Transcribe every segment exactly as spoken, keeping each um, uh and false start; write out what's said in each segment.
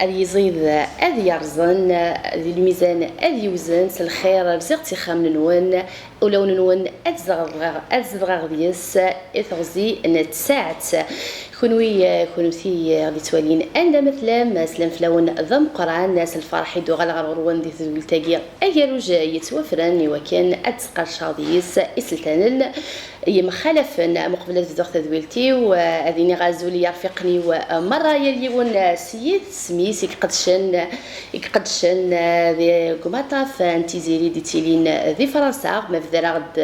Ad yiẓid ad yerẓen, di lmizan ad yewzen, s lxir rziɣ-tt ixxamen-nwen, ulawen-nwen ad zedɣeɣ, ad zedɣeɣ deg-s i teɣzi n tsaɛet. Kunwi, kunemti i ɣ-d-ittwalin anda ma tellam, aslam fell-awen d ameqqran, s lferḥ i d-uɣaleɣ ɣer ɣur-wen di tedwilt-agi agerruj yettwafren i wakken ad d-sqerceɣ deg-s iseltanen yemxalafen. Meqbel ad bduɣ tadwilt-iw, ad iniɣ azul i yirfiqen-iw merra, yal yiwen s yisem-is i iqedcen, i iqedcen deg umaṭṭaf n Tiziri d-ittilin di Fransa. Ma bedreɣ-d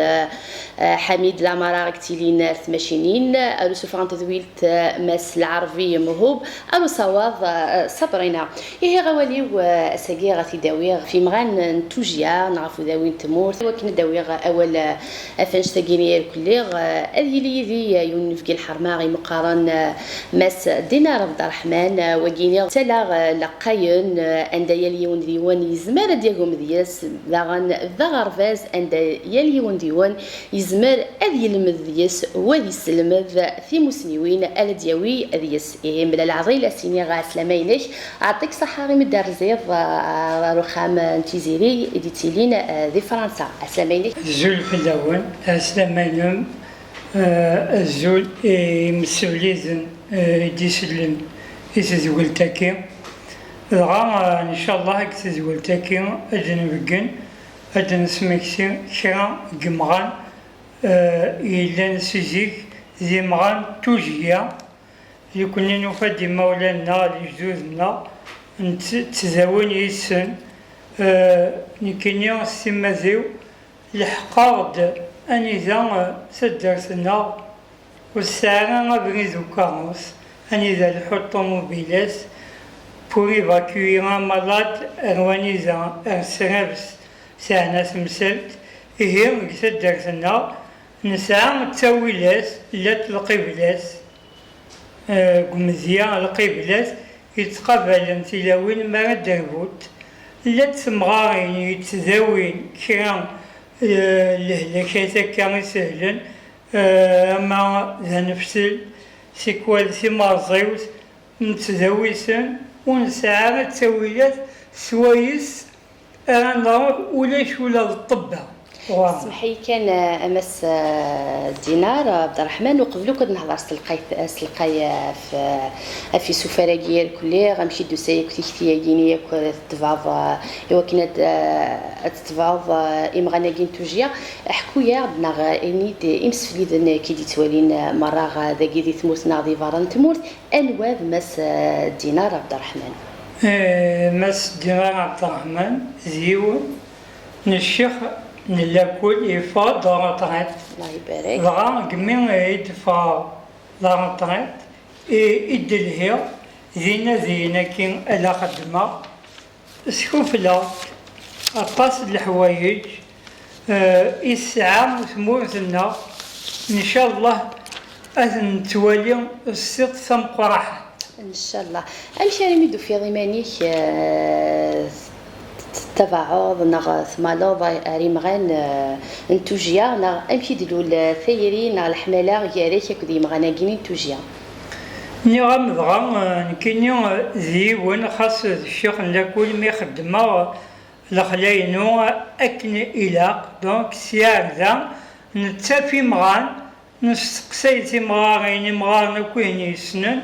Ḥamid Lamara i yettilin ar tmacinin, ar usufeɣ n tedwilt Mass Lɛerbi Mehub, ar usawaḍ Sabrina. Ihi awal-iw, eh, ass-agi ad t-id-awiɣ ɣef yimɣan n tujya neɣ ɣef udawi n tmurt. Wakken ad d-awiɣ awal, eh, ɣef annect-agi-nni irkelli, eh, ad yili yid-i, eh, yiwen n unebgi n lḥerma imeqqaren, eh, Mass Dinar Abderrahman, eh, wagini ttalaɣ, eh, lqayen, eh, anda yal yiwen deg-wen yezmer ad d-yagem deg-s, daɣen d aɣerbaz anda yal yiwen deg-wen yezmer ad yelmed deg-s, u ad yesselmed timusniwin ara d-yawi deg-s. Ihi, mebla leɛḍil, ad s-iniɣ ɛeslama-inek, ɛṭik ṣaḥḥa imi d-terziḍ, eh, ɣer uxxam n Tiziri i d-ittilin, eh, di Fransa. Ɛeslama-inek. Azul fell-awen, ɛeslama-inem, eh, azul i yimsewliden, eh, i d-isellen i tedwilt-agi. Dɣa, eh, ncallah deg tedwilt-agi ad d-nbeggen, ad d-nesmekti kra n yimɣan eh, yellan si zik d imɣan n tujya, nekkni nufa-d imawlan-nneɣ, lejdud-nneɣ, ntt-, ttdawin yid-sen. Eh, nekkini s timmad-iw, leḥqeɣ-d anida, eh, taddart-nneɣ ur tesɛi ara abrid ukerrus, anida lḥu ṭumubilat pour évacuer un malade ar wanida, ar Srabes, sɛan-as temsalt. Ihi, deg taddart-nneɣ, nesɛa ttawilat, llant lqiblat, eh, deg umedya, lqiblat yettqabalen tilawin mi ara d-rbut, llant temɣarin yettdawin kra, eh, lehlakat akka isehlen, eh, ama d anefsel, tikwal timerẓiwt, nettdawi-ten, ur nesɛi ara ttawilat swayes ara nruḥ, ulac ula d ṭṭebba ɣur-neɣ. Semmeḥ-iyi kan, a Mass, eh, Dinar Abderrahman, uqbel akk ad nehder s telqayt, s telqay ɣef, ɣef isufar-agi irkelli, amek i d-tusa yakk tikti-agi-nni yakk ara tettbaḍ, eh, i wakken ad, eh, ad tettbaḍ, eh, imɣan-agi n tujya. Ḥku-yaɣ-d neɣ ini-d imsefliden i k-id-ittwalin, eh, merra, eh, dagi di tmurt neɣ di berra n tmurt, anwa d Mass, eh, Dinar Abderrahman? Eh, Mass Dinar Abderrahman d yiwen n ccix n lakul yeffeɣ-d ɣer retraite. Allah ibarek. Dɣa degmi i d-ffɣeɣ la retraite, i, i d-lhiɣ d inadiyen-agi ala xeddmeɣ, skufleɣ-d aṭas n leḥwayeǧ, eh, i tesɛa tmurt-nneɣ. Ncallah ad nettwali s tiṭ tameqqraḥant. Ncallah. Amek armi d-tufiḍ iman-ik, eh, tettabaɛeḍ neɣ tmaleḍ ar imɣan, eh, n tujya, neɣ amek i d-tlul, eh, tayri neɣ leḥmala gar-ak akked yimɣan-agi n tujya? Nniɣ-am dɣa, eh, nekkini, eh, d yiwen, xas d ccix n lakul, mi xeddmeɣ lexla-inu akken ilaq, donc sya ar da nettaf imɣan, nesteqsay timɣarin, imɣaren akk ihen yessnen,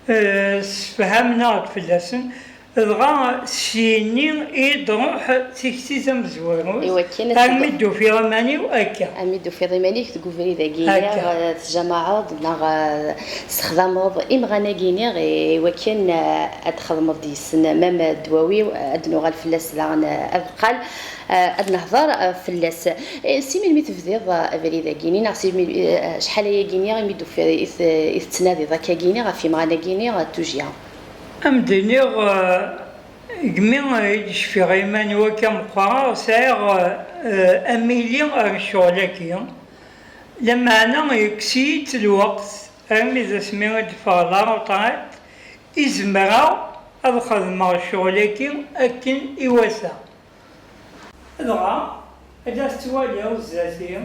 eh, ssefhamen-aɣ-d fell-asen, dɣa s yinni i d-truḥ tikti tamezwarut, iwakken ad armi d-ufiɣ iman-iw akka. Armi d-tufiḍ iman-ik deg ubrid-agi, akka, neɣ, eh, tjamaɛeḍ, neɣ, eh, tessexdameḍ imɣan-agi-nni, eh, iwakken, eh, ad txedmeḍ deg-sen, même ddwawi, eh, ad nuɣal fell-as daɣen, eh, abeqqal, eh, ad nehḍer, eh, fell-as. Eh, si melmi tebdiḍ, eh, abrid-agi-nni, neɣ si melmi, eh, acḥal ayagi-nni imi d-tufiḍ i t-, i tettnadiḍ akkagi-nni ɣef yimɣan-agi-nni, eh, n tujya? Ad m-d-iniɣ, eh, degmi i d-cfiɣ iman-iw akka meqqreɣ, sɛiɣ, eh, amili ar ccɣel-agi. Lameɛna yekkes-iyi-tt lweqt, armi d asmi i d-ffɣeɣ la retraite i zemreɣ ad xedmeɣ ccɣel-agi akken iwata. Dɣa, ad tettwaliḍ zdat-i,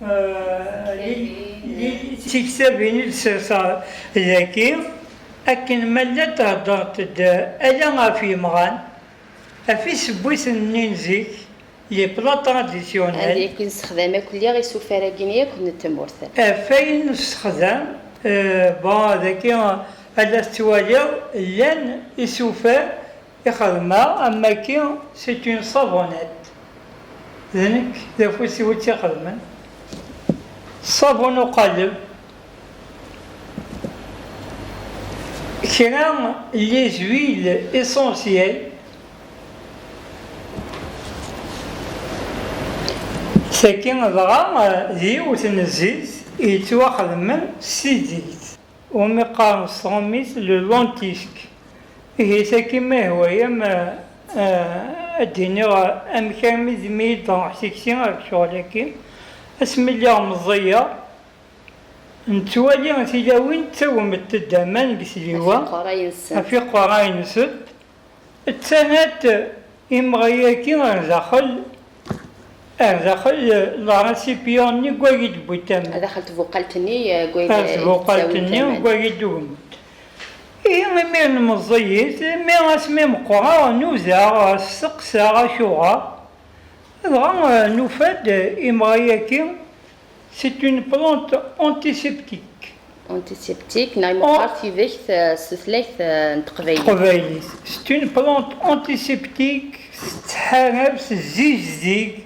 eh, li-, li-, tiktabin i d-sserseɣ dagi, Akken ma llant heddrent-d ala ɣef yemɣan, ɣef isewwiten-nni n zik, les plats traditionnels. Anda akken nessexdam akk lliɣ isufar-agi-nni akk n tmurt. Ɣef ayen nessexdam, eh, bon, dagi, ala tettwaliḍ, llan isufar i xedmeɣ, am wagi, c'est une savonnette. D nekk, d afus-iw i tt-ixedmen. Ṣṣabun uqalleb. Kra n les huiles essentielles. Tagi dɣa, eh, d yiwet n zzit yettwaxedmen s tizit. Umi qqaren s tṛumit le lentisque. Ihi tagi ma ihwa-yam, eh, eh, ad d-iniɣ, eh, amek armi d mi i d-nruḥ tikti ɣer ccɣel-agi. Asmi lliɣ meẓẓiyeɣ, nettwali tilawin ttawment-d aman deg tliwa ɣef iqerray-nsent. Ɣef iqerray-nsent. Ttarrant imɣi-agi ar daxel, ar daxel, eh, la récipient-nni n wagi d-wwin aman. Ar daxel tbuqalt-nni, eh, n wagi d-wwin aman. Ar tbuqalt-nni n wagi d-wwin. Ihi, imiren meẓẓiyit, mi asmi meqqreɣ, nudaɣ, steqsaɣ acuɣer. Dɣa, eh, nufa-d, eh, imɣi-agi, c'est une plante antiseptique. Antiseptique, neɣ i meqqar tidegt, eh, s tutlayt, eh, n teqbaylit. Teqbaylit. C'est une plante antiseptique, tettḥarab, tezzizdig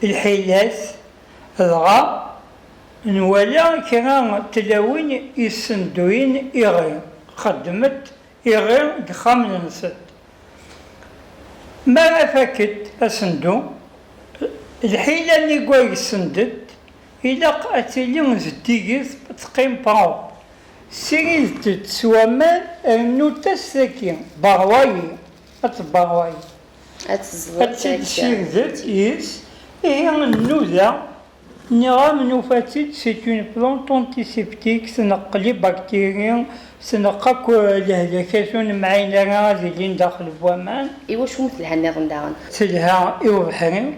lḥilat, dɣa nwala kra n tlawin yessenduyen iɣi, xeddment iɣi deg ixxamen-nsent. Mi ara fakent asendu, lḥila-nni n wayes sendent, ilaq ad tili zeddiget, ad teqqim propre. Ssiridet-tt s waman, rnut-as tagi, berwayi, ad tberwayi. Ad teẓẓleḍ. Ad tt-id-ssirdet yis, ihi nnuda. Nniɣ-am, nufa-tt-id, c'est une plante antiseptique, tneqq les bactéries, tneqq akk, eh, lehlak-agi ur nemɛin ara ad ilin daxel n waman. Iwacu umi telha nniḍen daɣen? Telha i ubeḥri,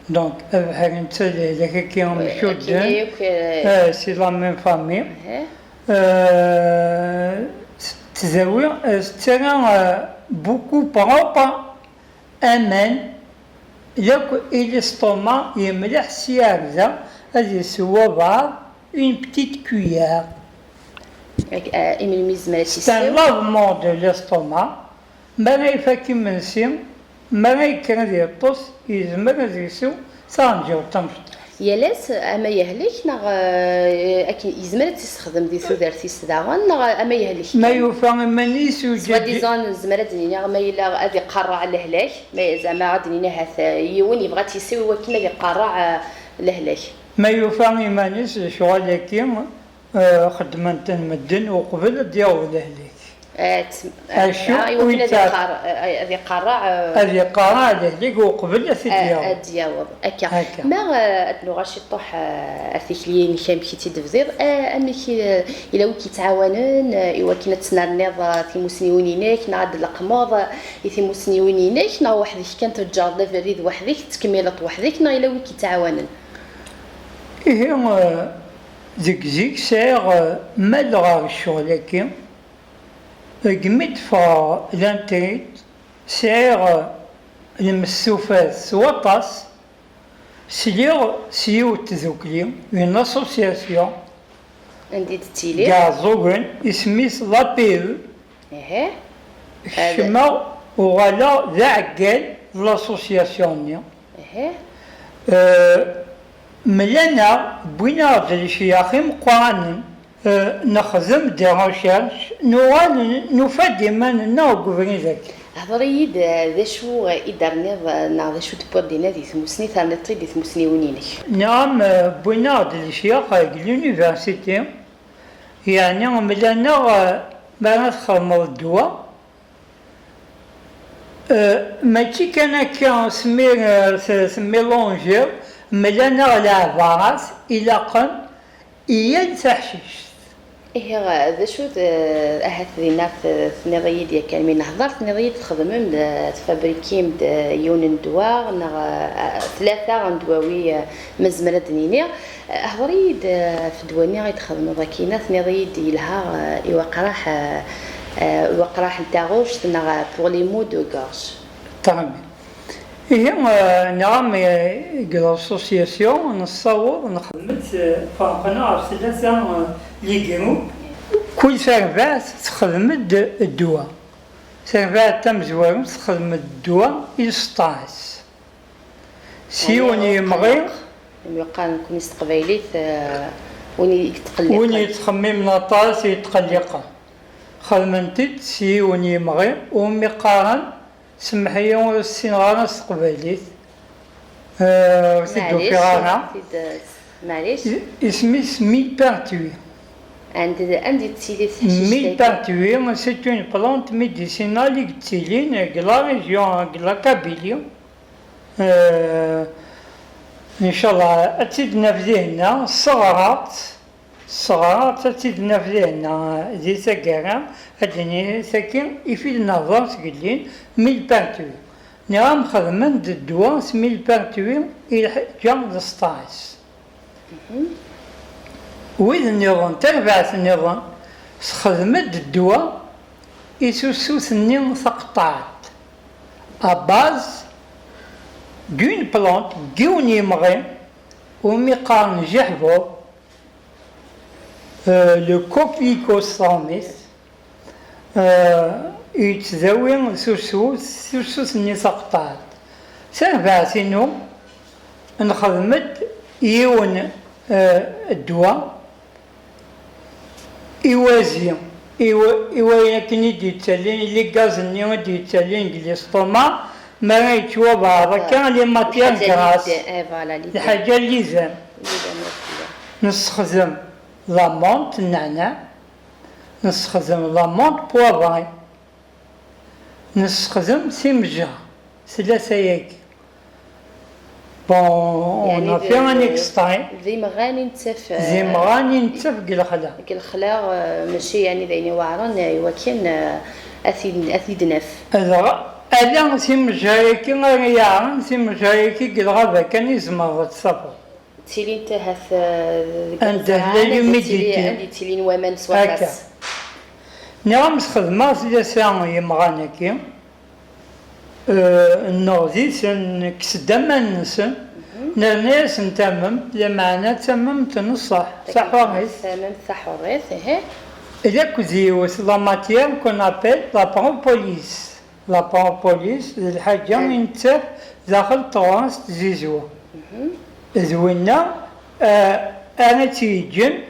donc abeḥri netta d lehlak-agi mcudden. Akken akk, eh, eh, c'est la même famille. Eh. Eh, tettawi, eh, tettarra, eh, beaucoup propre. Aman, yakk i l'estomac yemleḥ sya ar da, ad isew wabɛaḍ, une petite cuillère. Ak-, a-, imelmi yezmer ad t-isew? C'est un lavement de l'estomac. Mi ara ifak imensi, mi ara yekker ad yeṭṭes, yezmer ad isew taɣenǧawt tamecṭuḥt. Yal ass, ama yehlek, neɣ, eh, akken yezmer ad tt-yessexdem di tudert-is daɣen, neɣ ama yehlek kan? Ma yufa iman-is ur... Swadizan, nezmer ad d-nini, ma yella ad iqerreɛ lehlak, ma zeɛma ad d-nini ahat, eh, yiwen yebɣa ad tt-yessiw i wakken ad iqerreɛ, eh, lehlak. Ma yufa iman-is lecɣal-agi, eh, xeddmen-ten medden uqbel ad d-yaweḍ lehlak. Eh, t-, acu ah, i wakken ad iqar-, eh, ad iqarreɛ, eh, ad iqarreɛ lehlak uqbel ad t-id-yaweḍ. Ad d-yaweḍ. Akka. Akka. Ma, eh, ad nuɣal ciṭuḥ, eh, ar tikli-inek, amek i tt-id-tebdiḍ, eh, amek, eh, yella wi k-yettɛawanen, eh, i wakken ad tesnerniḍ, eh, timusniwin-inek, neɣ ad d-tleqqmeḍ, eh, i timusniwin-inek, neɣ weḥd-k kan tbeǧǧeḍ d aberri d weḥd-k, tettkemmileḍ weḥd-k, neɣ yella wi k-yettɛawanen? Ihi, eh, deg zik sɛiɣ, eh, mal ɣer ccɣel-agi. Deg mi d-ffɣeɣ l'internat, sɛiɣ lemsufat s waṭas, sliɣ s yiwet tdukli, une association, anda i d-tettili? Deg Iɛeẓẓugen, isem-is l'A P E. Ehe. Kecmeɣ, uɣaleɣ d aɛeggal n l'association-nni. Ehe. Eh, mlan-aɣ, wwin-aɣ-d lecyax imeqqranen. Eh, nexdem des recherches, nuɣal n-, nufa-d iman-nneɣ deg ubrid-agi. Hḍer-iyi-d, eh, d acu, eh, i d-terniḍ, eh, neɣ d acu d-tewwiḍ dinna di tmusni, terniḍ-tt-id di tmusniwin-inek? Nniɣ-am, eh, wwin-aɣ-d lecyax, eh, deg l'université, yeɛni mlan-aɣ, eh, mi ara txedmeḍ ddwa, Eh, mačči kan akka, semmi, eh, s-, semmi lonjiḍ, mlan-aɣ leɛbarat ilaqen i yal taḥcict. Ihi, d acu d, ahat dinna t-, tenniḍ-iyi-d yakan mi nehḍer, tenniḍ-iyi-d txedmem-d, tfabrikim-d yiwen n ddwa, neɣ, eh, tlata n ddwawi, eh, ma nezmer ad d-nini. Eh, hḍer-iyi-d, eh, ɣef ddwa-nni i txedmeḍ akkin, tenniḍ-iyi-d yelha, eh, i waqraḥ, eh, eh, i waqraḥ n taɣect, neɣ, eh, pour les maux de gorge. Très bien. Ihi, eh, nniɣ-am, eh, deg l'association nessaweḍ nexdem-d, eh, ferqen ɣef tlata, eh, les groupes. Kul tarbaɛt texdem-d ddwa. Tarbaɛt tamezwarut texdem-d ddwa i lseṭṭa-s. S yiwen yemɣi. Imi qqaren nekkni s teqbaylit, eh, win i yetqelliqen. Win yettxemmimen aṭas yetqelliqen. Xedmen-t-id s yiwen yemɣi umi qqaren, semmeḥ-iyi ur ssineɣ ara s teqbaylit, eh, ur t-id-ufiɣ ara. Maɛlic. I-, isem-is mille pertuis. Anda, anda i tettili teḥcict-agi? Mille pertuis, c'est une plante médicinale i yettilin deg la région, deg la Kabylie. Eh, incallah, ad tt-id-naf dihinna, sseɣraɣ-tt, sseɣraɣ-tt, ad tt-id-naf dihinna, di taggara, ad d-nini tagi, ifi d-nehḍer sgellin, mille pertuis. Nniɣ-am xedmen-d ddwa s mille pertuis i lḥaǧa d sṭaɛs. Wid nniḍen, tarbaɛt nniḍen, texdem-d ddwa i tusut-nni taqeṭṭaɛt, à base d'une plante, n yiwen yemɣi, umi qqaren jiḥbuḍ, euh, le coquelicot s tṛumit, euh, yettdawi tusut, tusut-nni taqeṭṭaɛt. Tarbaɛt-inu, nxedm-d yiwen, euh, ddwa, iwazi, i wa-, i wayen akken i d-yettalin, les gaz-nni i d-yettalin deg l'estomac, mi ara yettwabeɛḍ akka, les matières grasses. Eh, voilà, les dents. Lḥaǧa n lizan. Lizan, voilà. Nessexdem la menthe n nneɛna, nessexdem la menthe poivrée, nessexdem timejja, tlata-agi. Bon, on a fait un extrait. D imɣan i nettaf, d imɣan i nettaf deg lexla. Deg lexla, eh, mačči yeɛni d ayen iweɛren, eh, i wakken, eh, ad t-id-, ad t-id-naf. Dɣa, ala timejja-agi ara yeɛren, timejja-agi deg lɣaba kan i tzemreḍ ad tt-tafeḍ. Ttilint ahat, eh, deg anda tella l'humidité, anda yettilin waman s waṭas. Akka. Nniɣ-am sxedmeɣ tlata yemɣan-agi, eh, nneɣ di-sen, nekkes-d aman-nsen, nerna-yasen tamemt, lameɛna d tamemt n ṣṣeḥ, taḥurit. Tamemt taḥurit, ihi. Lakk d yiwet la matière qu'on appelle la propolis. La propolis d lḥaǧa i nettaf daxel teɣrast tzizwa. D winna, eh, ara tt-yeǧǧen,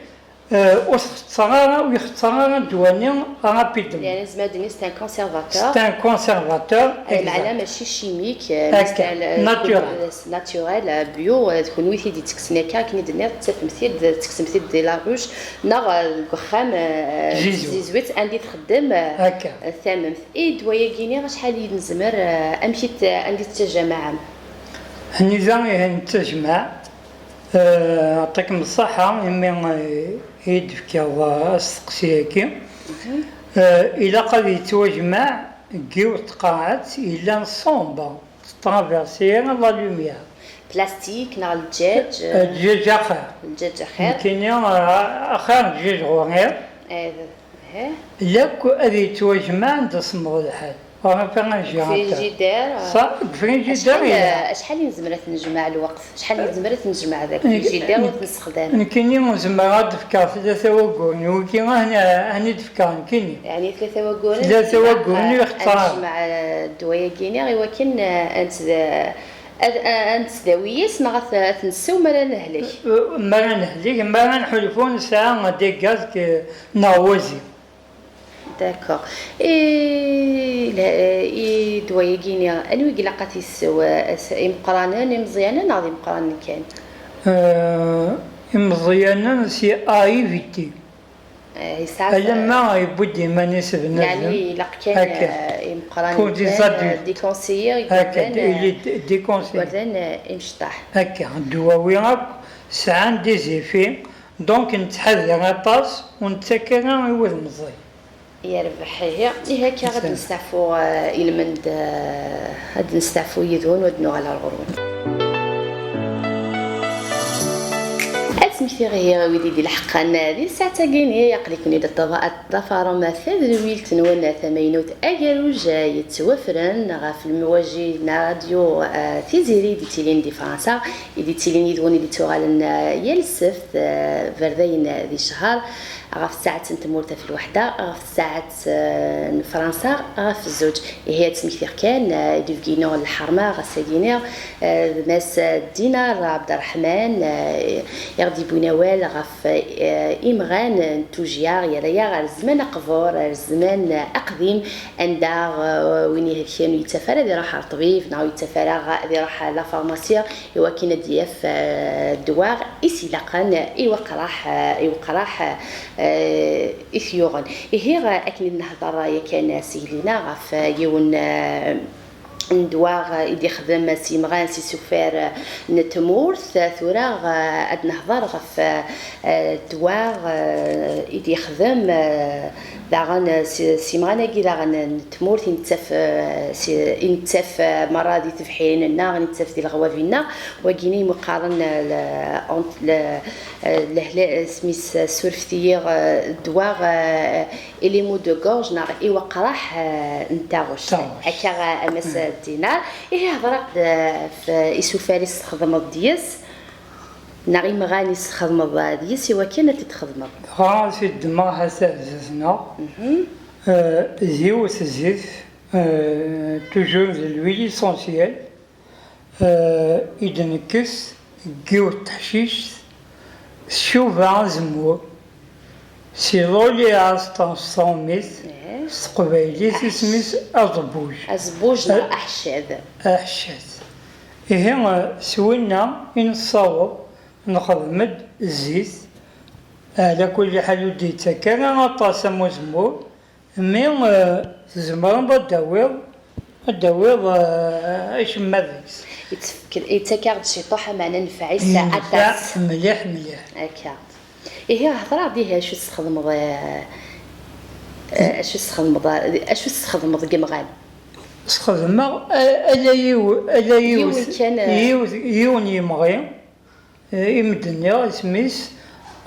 eh, ur txeṣṣer ara, ur ixeṣṣer ara ddwa-nni rapidement. Yeɛni, nezmer ad d-nini, c'est un conservateur. C'est un conservateur, exact. Lmeɛna mačči chimique, eh, naturel. Naturel, eh, bio, eh, d kunwi i t-id-yettekksen akka, akken i d-tenniḍ, tettafem-t-id, tetteksem-t-id di la ruche, neɣ, eh, deg uxxam, eh, tzizwit, anda i txeddem, eh, tamemt. I ddwa-agi-nni, acḥal i nezmer, eh, amek i t-, anda i tettajmaɛem? Ḥniza, ihi nettajmaɛ, eh, yeɛṭikem ṣṣeḥḥa, imi, eh, i d-tefkiḍ, eh, asteqsi-agi. Eh, ilaq ad yettwajmaɛ deg yiwet tqaɛet yellan sombre, tetraversi la lumière. Plastique neɣ lǧaǧ? Eh, lǧaǧ axir. Lǧaǧ axir. Nekkini, eh, axir lǧaǧ ɣur-i. Eh, Lakk ad yettwajmaɛ anda semmeḍ lḥal. Ɣef frigidaire. Ṣa, deg frigidaire. Acḥal, acḥal i nezmer ad t-nejmeɛ lweqt? Acḥal i nezmer ad t-nejmeɛ deg frigidaire ur t-nessexdam? Nekkini zemreɣ ad d-fkeɣ tlata wagguren, wigi ad n-, ad n-d-fkeɣ nekkini. Yeɛni tlata wagguren, tlata wagguren ur ixeṣṣer ara. Ad nejmeɛ, eh, ddwa-agi-nni i wakken, eh, ad nt-, ad, ad nettdawi yis neɣ ad t-, ad t-nsew mi ara nehlek? Eh, mi ara nehlek, mi ara nḥulfu nesɛa des gaz neɣ wazi. D'accord. I, la, i ddwa-agi-nni, anwa i ilaq ad t-yessew? As-, imeqqranen, imeẓyanen neɣ d imeqqranen kan? Eh, imeẓyanen c'est à éviter. Eh, yesɛa, alamma yewwi-d iman-is bnadem. Yeɛni ilaq kan, akka, eh, imeqqranen kan, pour des adultes, eh, déconseillé, akka, igerdan, il est dé-, déconseillé. Igerdan, eh, imecṭaḥ. Akka, ddwawi akk sɛan des effets. Donc nettḥadar aṭas ur nettak ara i wid meẓẓi. Yerbeḥ, ihi. Ihi akka ad nesteɛfu, eh, i lmend, eh, ad nesteɛfu yid-wen u ad nuɣal ar ɣur-wen. Ad smektiɣ ihi wid i d-ileḥqen di ssaɛt-agi-nni, aql-iken-id ṭṭafa-, ṭṭafarem tadwilt-nwen tamaynut Agerruj, eh, yettwafren ɣef lemwaji n radyu, eh, Tiziri i d-ittilin di Fransa, i d-ittilin yid-wen, i d-ittuɣalen, eh, yal ssebt, eh, berdayen di ccher, ɣef tsaɛet n tmurt ɣef lweḥda, ɣef tsaɛet, eh, n Fransa ɣef zzuǧ. Ihi ad smektiɣ kan, eh, i d-ibeggi-inu n lḥerma ɣer ass-agi-nni, eh, d Mass Dinar Abderrahman, eh, i ɣ-d-yewwin awal ɣef, eh, imɣan n tujjya, yerra-yaɣ ar zzman aqbur, ar zzman aqdim, anda, eh, win ihelken ur yettaf ara ad iruḥ ar ṭṭbib, neɣ ur yettaf ara ad iruḥ ar la pharmacie, i wakken ad d-yaf, eh, ddwa i s-ilaqen i weqraḥ, eh, i weqraḥ, eh, i t-yuɣen. Ihi, eh, akken i d-nehder yakan s Glina ɣef, eh, yiwen, eh, n ddwa, eh, i d-ixdem s yimɣan s isufar, eh, n tmurt, eh, tura, eh, ad nehder ɣef, eh, ddwa, eh, i d-ixdem, eh, daɣen, eh, s, s yimɣan-agi daɣen n tmurt i nettaf, eh, s, i nettaf, eh, merra di tebḥirin-nneɣ, i nettaf di leɣwabi-nneɣ, wagini i mu-qqaren, eh, le, ent-, le, eh, lehle-, isem-is, eh, surfet-iyi, eh, ddwa, eh, i les maux de gorge neɣ i weqraḥ, eh, n taɣect. Taɣect. Akka, eh, a Mass Dinar. Ihi hder-aɣ-d, eh, ɣef isufar i tesxedmeḍ deg-s. Neɣ imɣan i tesxedmeḍ deg-s i wakken ad t-id-txedmeḍ? Dɣa ad t-id-ddmeɣ ɣas ar zdat-neɣ. Mhm. Euh, d yiwet zzit, euh, toujours de l'huile essentielle, euh, i d-nekkes deg yiwet teḥcict tcuba azemmur. Si Loli Asṭan s tṛumit, eh, s teqbaylit isem-is aẓebbuj. Aẓebbuj neɣ aḥeccad. Aḥeccad. Ihi, eh, s winna i nessaweḍ nexdem-d zzit, ɛla kulli ḥal ur d-yettak ara aṭas am uzemmur, mi, eh, tzemreḍ ad d-tawiḍ, ad d-tawiḍ, eh, acemma deg-s. Yettfek-, yettak-aɣ-d ciṭuḥ, ameɛna nnfeɛ-is aṭas. Mliḥ, mliḥ. Akka. Ihi, hder-aɣ-d, ihi, acu tesxedmeḍ, eh, eh, acu tesxedmeḍ, acu tesxedmeḍ deg imɣan? Sxedmeɣ, eh, ala yiw-, ala yiwet, yiwen kan, eh, yiwet, yiwen yemɣi, eh, i m-d-nniɣ isem-is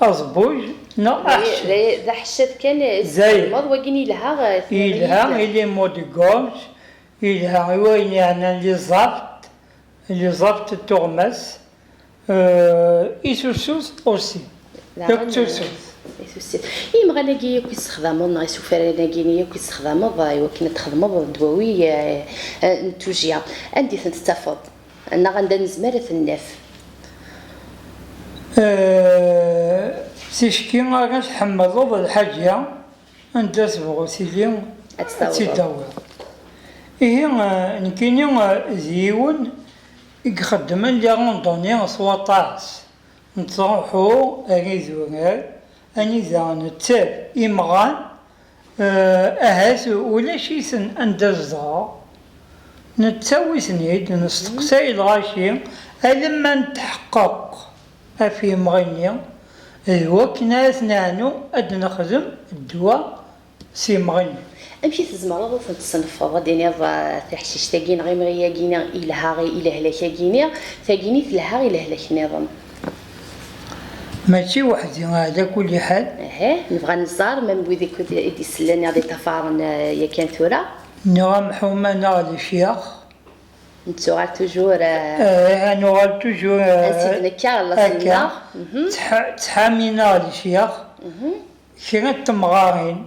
aẓebbuj neɣ d ay-, aḥeccad. D ay-, d aḥeccad kan, eh, tesxedmeḍ, wagin yelha, eh, yelha i les maux de gorge, yelha i wayen yeɛnan les aftes, les aftes n tuɣmas, euh, i tusut aussi. Daɣen, donc tusut. I tusut. Imɣan-agi akk i tessexdameḍ, neɣ isufaren-agi akk i tessexdameḍ, eh, i wakken ad txedmeḍ ddwawi, eh, eh, n tujjya, anda i tent-tettafeḍ? Neɣ anda nezmer ad ten-naf? Euh, ticki ara tḥemmleḍ lḥaǧa, anda tebɣu tili, ad tt-tawiḍ. Ihi, eh, nekkini, eh, d yiwen i ixeddmen les randonnées s waṭas. Nettruḥu ar idurar, anida netter imɣan, eh, ahat ulac-iten anda zedɣeɣ. Nettawi-ten-id, nesteqsay lɣaci, alamma netḥeqqeq ɣef yimɣi-nni, d wakken ara t-neɛnu ad nexdem ddwa s yimɣi-nni. Amek i tzemreḍ ad ten-tesnefḍeḍ, ad d-tiniḍ, ah, taḥcict-agi neɣ imɣi-agi-ni ilha i lehlak-agi-ni, tagini telha i lehlak-nniḍen? Mačči weḥd-i, ɛla kulli ḥal. Aha, nebɣa neẓẓar, ma wid i d-isellen, i d-iṭṭafaren, ah, yakan tura. Nniɣ-am ḥuma-neɣ lecyax. Nettuɣal toujours, euh, eh, ad nuɣal toujours, euh, ansi d-nekker, laṣel-nneɣ. Mhm. Ttḥ-, ttḥamin-aɣ lecyax. Mhm. Kra n temɣarin,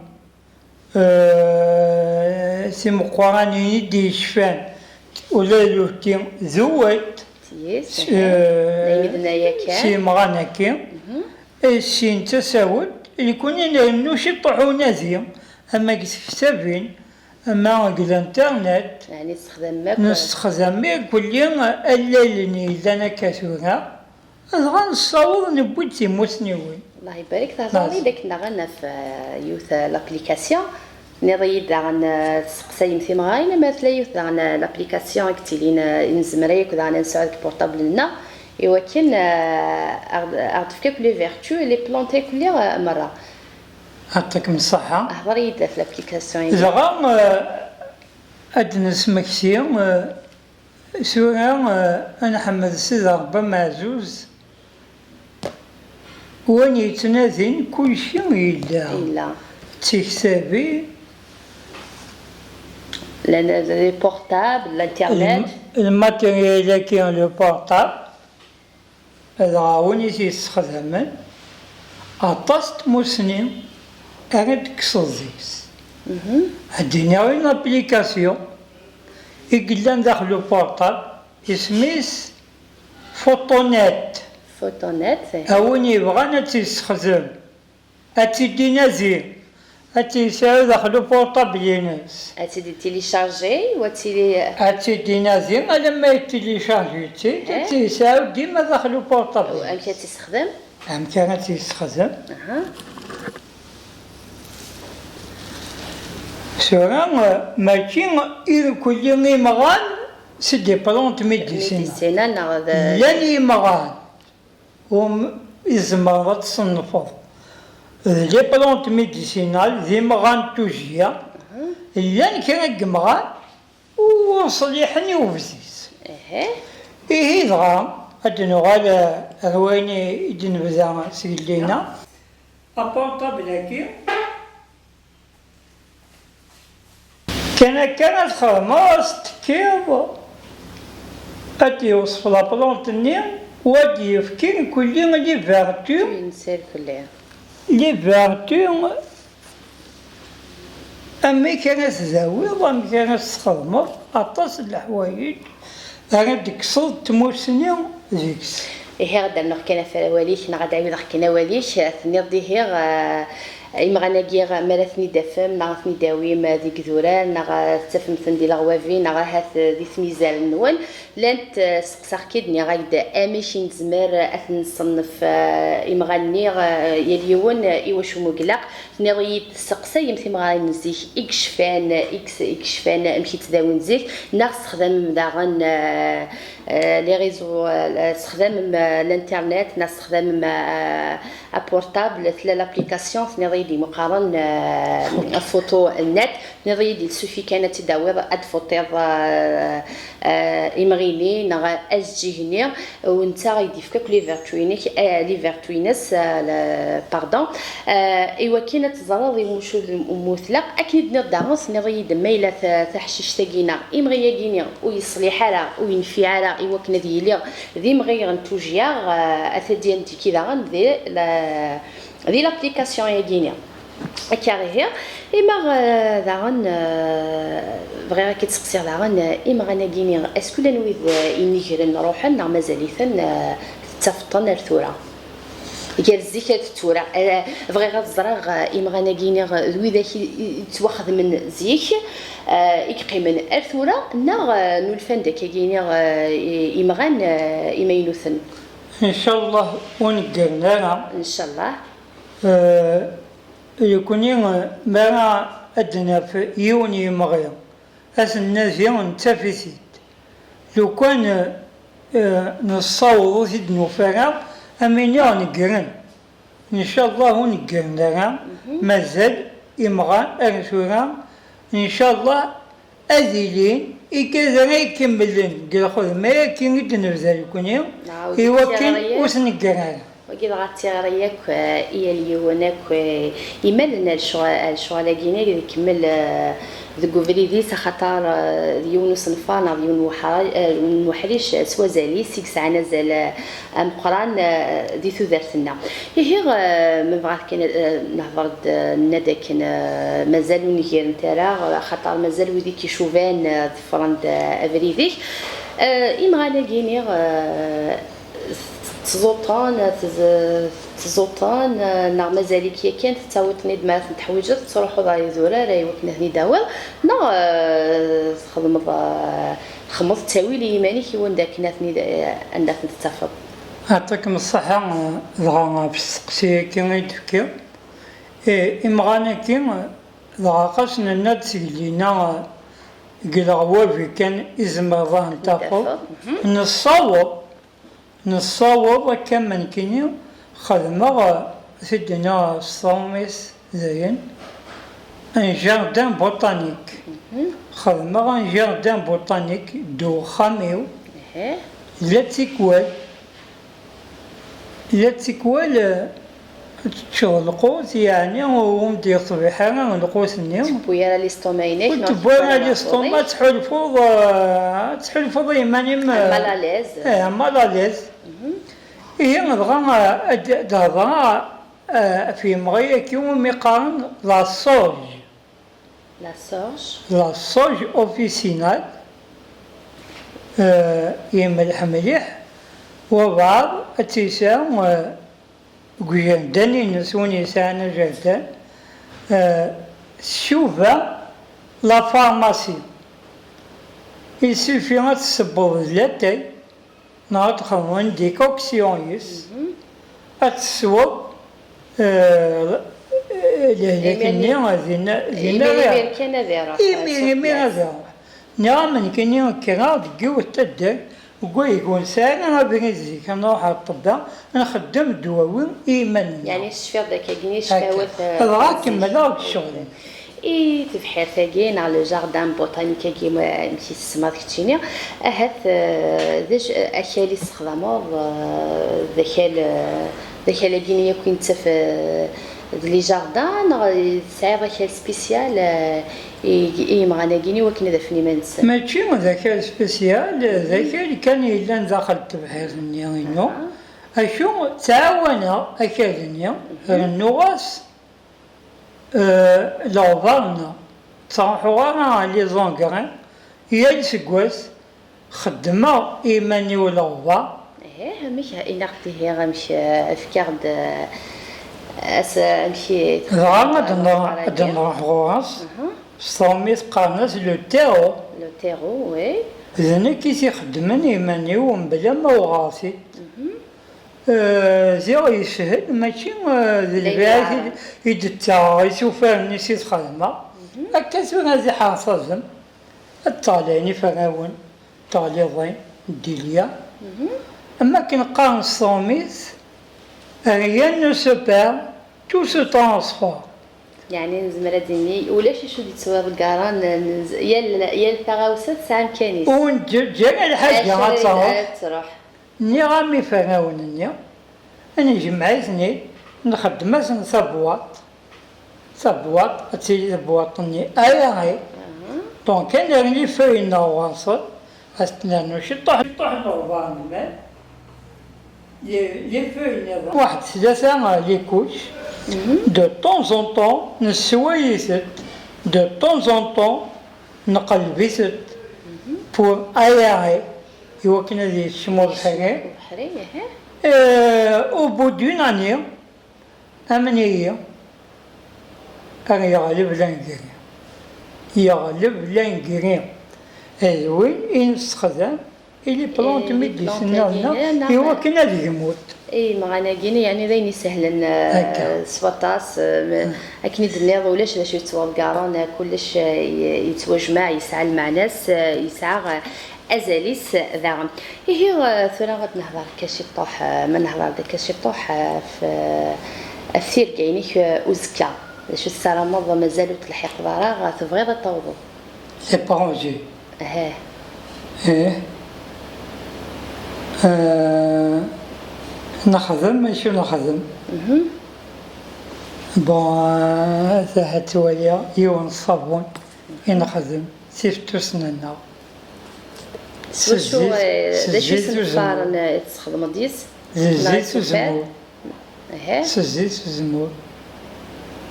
euh, timeqqranin i d-yecfan, ula d uti d uwat, s, euh, s yimɣan-agi. Mhm. Eh, sin tasawent, nekni nrennu ciṭuḥ unadi, ama deg tektabin, ama deg l'internet. Yeɛni tessexdamem akk. Nessexdam irkelli allalen yellan akka tura, dɣa nessaweḍ newwi-d timussniwin. Allah ibarek, tehḍeṛ-iyi-d akken daɣen ɣef, eh, yiwet, eh, l'application. Tenniḍ-iyi-d daɣen, eh, tesseqsayem timɣarin, ama tella yiwet daɣen, eh, l'application i yettilin, eh, i nezmer akk daɣen ad nesɛu deg portable-nneɣ, Iwakken, eh, aɣ-, aɣ-d-tefk akk les vertus, les plantes akk-nni, eh, merra. Yeɛṭikem ṣṣeḥḥa. Hḍer-iyi-d ɣef l'application-agi. Dɣa, eh, ad d-nesmekti, eh, tura, eh, ad nḥemmed Sidi Ṛebbi ameɛzuz, win yettnadin kulci yella. Yella. D tiktabin. Llan les portables, l'internet. Lm-, lmatéryel-agi, le portable. Dɣa win i t-yessexdamen, aṭas n tmussni ara d-tekkseḍ deg-s. Mhm. Ad d-iniɣ une application i yellan daxel uportable, isem-is Photonet. Photonet, eh. A win yebɣan ad tt-yessexdem, ad tt-id-inadi, ad tt-yesɛu daxel uportable-ines. Ad tt-id-télécharger, u ad tili. Ad tt-id-inadi alamma yettilicharji-tt-id, eh, ad tt-yesɛu dima daxel uportable-ines. Amek ad tt-yessexdem? Amek ara tt-yessexdem? Aha. Tura, eh, mačči irkelli imɣan, c'est des plantes médicinales. Médicinales neɣ d. Llan imɣan. Um, tzemreḍ ad tṣennfeḍ d les plantes médicinales, d imɣan n tujjya, llan kra n yimɣan ur ṣliḥen i ubdis. Ihi dɣa, ad d-nuɣal, eh, ar wayen i d-nebda seg llina. Aportable-agi. Kan akka ad xedmeɣ, ad s-tekkiḍ, ad d-yewṣef la plante-nni, u ad d-yefk irkelli les vertus. Yenser fell-i. Les vertus, amek ara tdawiḍ, amek ara s-txedmeḍ, aṭas n leḥwayeǧ ara d-tekkseḍ tmussni deg-s. Ihi, ad d-rnuɣ kan ɣef wawal-ik, neɣ ad d-ɛiwdeɣ kan awal-ik, tenniḍ-d ihi, eh, imɣan-agi, ma ara ten-id-tafem, neɣ ad ten-id-tawim, eh, deg idurar, neɣ, eh, tettafem-ten di leɣwabi, neɣ ahat, eh, di tmizar-nwen, llant, eh, steqsaɣ-k-id, nniɣ-ak-d amek i nezmer, eh, ad ten-nṣennef, eh, imɣan-nni, eh, yal yiwen, eh, i wacu mu ilaq. Tenniḍ-iyi-d tesseqsayem timɣarin n zik i yecfan, i yecfan amek i ttdawin zik, neɣ tessexdamem daɣen, eh, eh, les réseaux, eh, tessexdamem, eh, l'internet, neɣ tessexdamem, eh, aportable, tella l'application, tenniḍ-iyi-d imuqaren, eh, photo net, tenniḍ-iyi-d il suffit kan ad tt-id-tawiḍ, ad d-tfutiḍ, eh, eh, imɣi-nni neɣ ajeǧǧig-nni, u netta i d-yefka akk les vertus-inek, eh, les vertus-ines, eh, le-, pardon. Eh, i wakken ad teẓreḍ i wacu d umutlaq, akken i d-tenniḍ daɣen, tenniḍ-iyi-d ma yella ta-, taḥcict-agi neɣ imɣi-agi-nni ur yeṣliḥ ara, ur yenfiɛ ara i wakken ad yili d imɣi n tujjya, eh, ata d-yandiki daɣen di la, di l'application-agi-nni. Akka ihi, imaɣ, eh, daɣen, eh, bɣiɣ ad k-id-seqsiɣ daɣen, eh, imɣan-agi-nni, est-ce que llan wid, eh, inigren ruḥen neɣ mazal-iten, eh, tettafeḍ-ten ar tura? Gar zik ar tura. Eh, bɣiɣ ad ẓreɣ, eh, imɣan-agi-nni, eh, d widak i, i, i ttwaxedmen zik, eh, i yeqqimen ar tura, neɣ, eh, nulfan-d akkagi-nni, eh, i, imɣan, eh, imaynuten? Ncallah ur neggren ara. Ncallah. Eh, Nekkni, mi ara ad d-naf yiwen yemɣi, ad t-nnadi, nettaf-it-id. Lukan, eh, nessaweḍ ur t-id-nufi ara, am iniɣ negren. Ncallah ur neggren ara, mazal imɣan ar tura, ncallah ad ilin igad ara ikemmlen deg lxedma-agi i d-nebda nekkni, i wakken ur t-neggar ara. Wagi dɣa d tiɣri yakk, eh, i yal yiwen akk, eh, imalen ar lecɣal, ar lecɣal-agi-nni ad ikemmel, eh, deg ubrid-is, axaṭer, eh, d yiwen usenfar neɣ d yiwen n uḥra-, eh, n uḥric, eh, s wazal-is i yesɛan azal, eh, ameqqran, eh, di tudert-nneɣ. Ihi, eh, ma bɣiɣ kan, eh, nehḍer-d, eh, nenna-d akken, eh, mazal ur negrent ara, axaṭer mazal wid i k-icuban, eh, ḍefren-d, eh, abrid-ik. Eh, imɣan-agi-nni, eh, tettẓuṭen, tez-, tettẓuṭen, eh, neɣ mazal-ik yakan tettawiḍ-ten-id mi ara ten-teḥwiǧeḍ, tettruḥuḍ ɣer idurar i wakken ad ten-id-tawiḍ, neɣ, eh, txedmeḍ, eh, txedmeḍ ttawil i yiman-ik i wanda akken ad ten-id-, eh, anda ad ten-tettafeḍ? Yeɛṭikem ṣṣeḥḥa, eh, dɣa ɣef tseqsi-agi i d-tefkiḍ. Eh, imɣan-agi, eh, dɣa ɣas nenna-d seg lina, eh, deg leɣwabi kan i tzemreḍ ad ten-tafeḍ. Ad ten-tafeḍ, mhm. Nessaweḍ Nessaweḍ akka am nekkini, xedmeɣ, eh, s-id-nniɣ s tṛumit dayen, un jardin botanique. Xedmeɣ un jardin botanique d uxxam-iw. La tikwal, la tikwal, eh, teččeḍ lqut, yeɛni ur m-d-yeṣbiḥ ara lqut-nni. Tewwi ara listoma-inek, ur neɣ tewwi ara listoma, ad tḥulfuḍ, eh, ad tḥulfuḍ i yiman-im, eh, mal à l'aise. Eh, mal à l'aise. Ihi, dɣa, eh, ad d-, ad d-hedreɣ, eh, ɣef yemɣi-agi umi qqaren la sauge. La sauge. La sauge officinale, eh, yemleḥ mliḥ, wabɛaḍ ad tt-yesɛu, eh, deg ujerdan-ines, win yesɛan ajerdan, eh, tcuba la pharmacie. Il suffit ad tessewweḍ d latay, neɣ ad txedmeḍ une décoction yes, ad tesweḍ, eh, lehlak-nni dinna, dinna imir, imir kan ad iruḥ, imir, imir ad iruḥ. Nniɣ-am nekkini kkreɣ deg yiwet taddart, deg waygu nesɛa abrid zik, ad nruḥ ɣer ṭṭebba, nxeddem ddwawi i yiman-nneɣ. Yeɛni tecfiḍ d akkagi i cfawet, eh, dɣa kemmleɣ deg ccɣel. I tebḥirt-agi neɣ le jardin botanique-agi, ma-, amek i tsemmaḍ keččini, ahat, eh, d acu, akal i tessexdameḍ, eh, d akal, eh, d akal-agi-nni akk i nettaf, eh, d les jardins, neɣ tesɛiḍ akal spécial, eh, i, i yemɣan-agi-nni wakken ad afen iman-nsen? Mačči d akal spécial, d akal kan yellan daxel n tebḥirt-nni inu. Acu, ttɛawaneɣ akal-nni, rennuɣ-as Eh, leɣbar-nneɣ, ttruḥuɣ ara ɣer les engrais, yal seggas xeddmeɣ i iman-iw leɣbar. Ih, amek, ini-aɣ-d ihi, amek, eh, efk-aɣ-d, eh, as-, amek i dɣa ad nruḥ, ad nruḥ ɣur-s, s tṛumit qqaren-as le terreau. Le terreau, oui. D nekk i t-ixeddmen i iman-iw mebla ma uɣeɣ-t-id. Eh, ziɣ yeshel, mačči, eh, d lbiɛat i d-, i d-ttaɣeɣ isufar-nni si txedma. Akka tura ad iḥerṣ azem, ad ṭṭalayen iferrawen, d teɣliḍin, d dilya. Am akken qqaren s tṛumit, rien ne se perd, tout se transforme. Yeɛni nezmer ad d-nini, ulac acu d-yettwaḍeggaren, n-, yal, yal taɣawsa tesɛa amkan-is. Ur neǧǧa ara lḥaǧa ad truḥ. Nniɣ-am iferrawen-nni, nejmeɛ-iten-id, nxeddem-asen tabwaṭ, tabwaṭ, ad tili tabwaṭ-nni ayari. Donc, ad nerr les feuilles-nneɣ ɣur-sen, ad s-nernu ciṭuḥ, ciṭuḥ n uɣbar n lmal, les, les feuilles-nniḍen. Waḥed tlata, euh, les couches, de temps en temps, nessway-itent, de temps en temps, nqelleb-itent pour aérer, i wakken ad yekcem ubeḥri. Ubeḥri, aha. Euh, au bout d'une année, amen-iyi, ad yeɣleb l'engrais. Yeɣleb l'engrais. D win i nessexdam i les plantes médicinales, i wakken ad gmunt. I yemɣan-agi-nni, yeɛni d ayen isehlen, eh, s waṭas, eh, akken i d-tenniḍ, ulac d acu yettwaḍeggaren, eh, kullec, eh, ye-, yettwajmaɛ, yesɛa lmeɛna-s, eh, yesɛa, eh, azal-is, eh, daɣen. Ihi, eh, tura ad nehḍer akka ciṭuḥ, eh, ma nehḍer-d akka ciṭuḥ, eh, ɣef, eh, ɣef tirga-inek, eh, uzekka. D acu tessarameḍ, mazal ur telḥiqeḍ ara, tebɣiḍ ad tawḍeḍ? C'est pas rangé. Aha. Eh. Euh, nexdem, acu nexdem? Bon, euh, ata ad twaliɣ yiwen n ṣṣabun i nexdem s ifettusen-nneɣ. S wacu, eh, d acu i sen-qqaren, eh, tesxedmeḍ yis? D zzit uzemmur. Aha. S zzit uzemmur.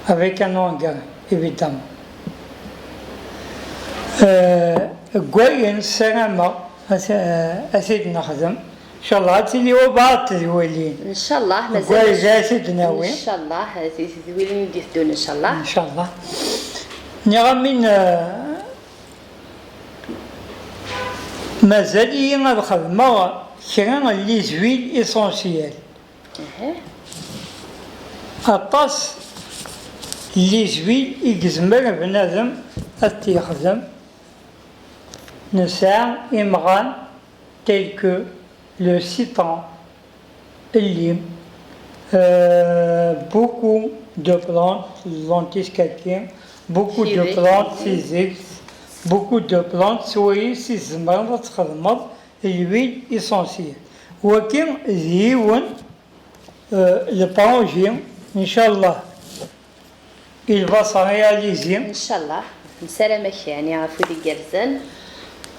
Avec un engrais, évidemment. Euh, deg wayen ssarameɣ ad t-, ad t-id-nexdem. Inchallah, ad tili wabɛaḍ tedwilin. Inchallah, mazal. Deg wayen ad t-id-nawi. Inchallah, tedwilin i d-iteddun, inchallah. Inchallah. Nniɣ-am-in, euh, mazal-iyi ad xedmeɣ kra n les huiles essentielles. Aṭas n les huiles i yezmer bnadem ad t-yexdem. Nesɛa imɣan tels que le citron, Llim, euh, beaucoup de plantes, lentisques, beaucoup de plantes, tizegt, beaucoup de plantes, swayes i tzemreḍ ad txedmeḍ l'huile essentielle. Wagi d yiwen, euh, le projet, inchallah. Il va se réaliser. Inchallah. Nessaram-ak, yeɛni, afud igerrzen.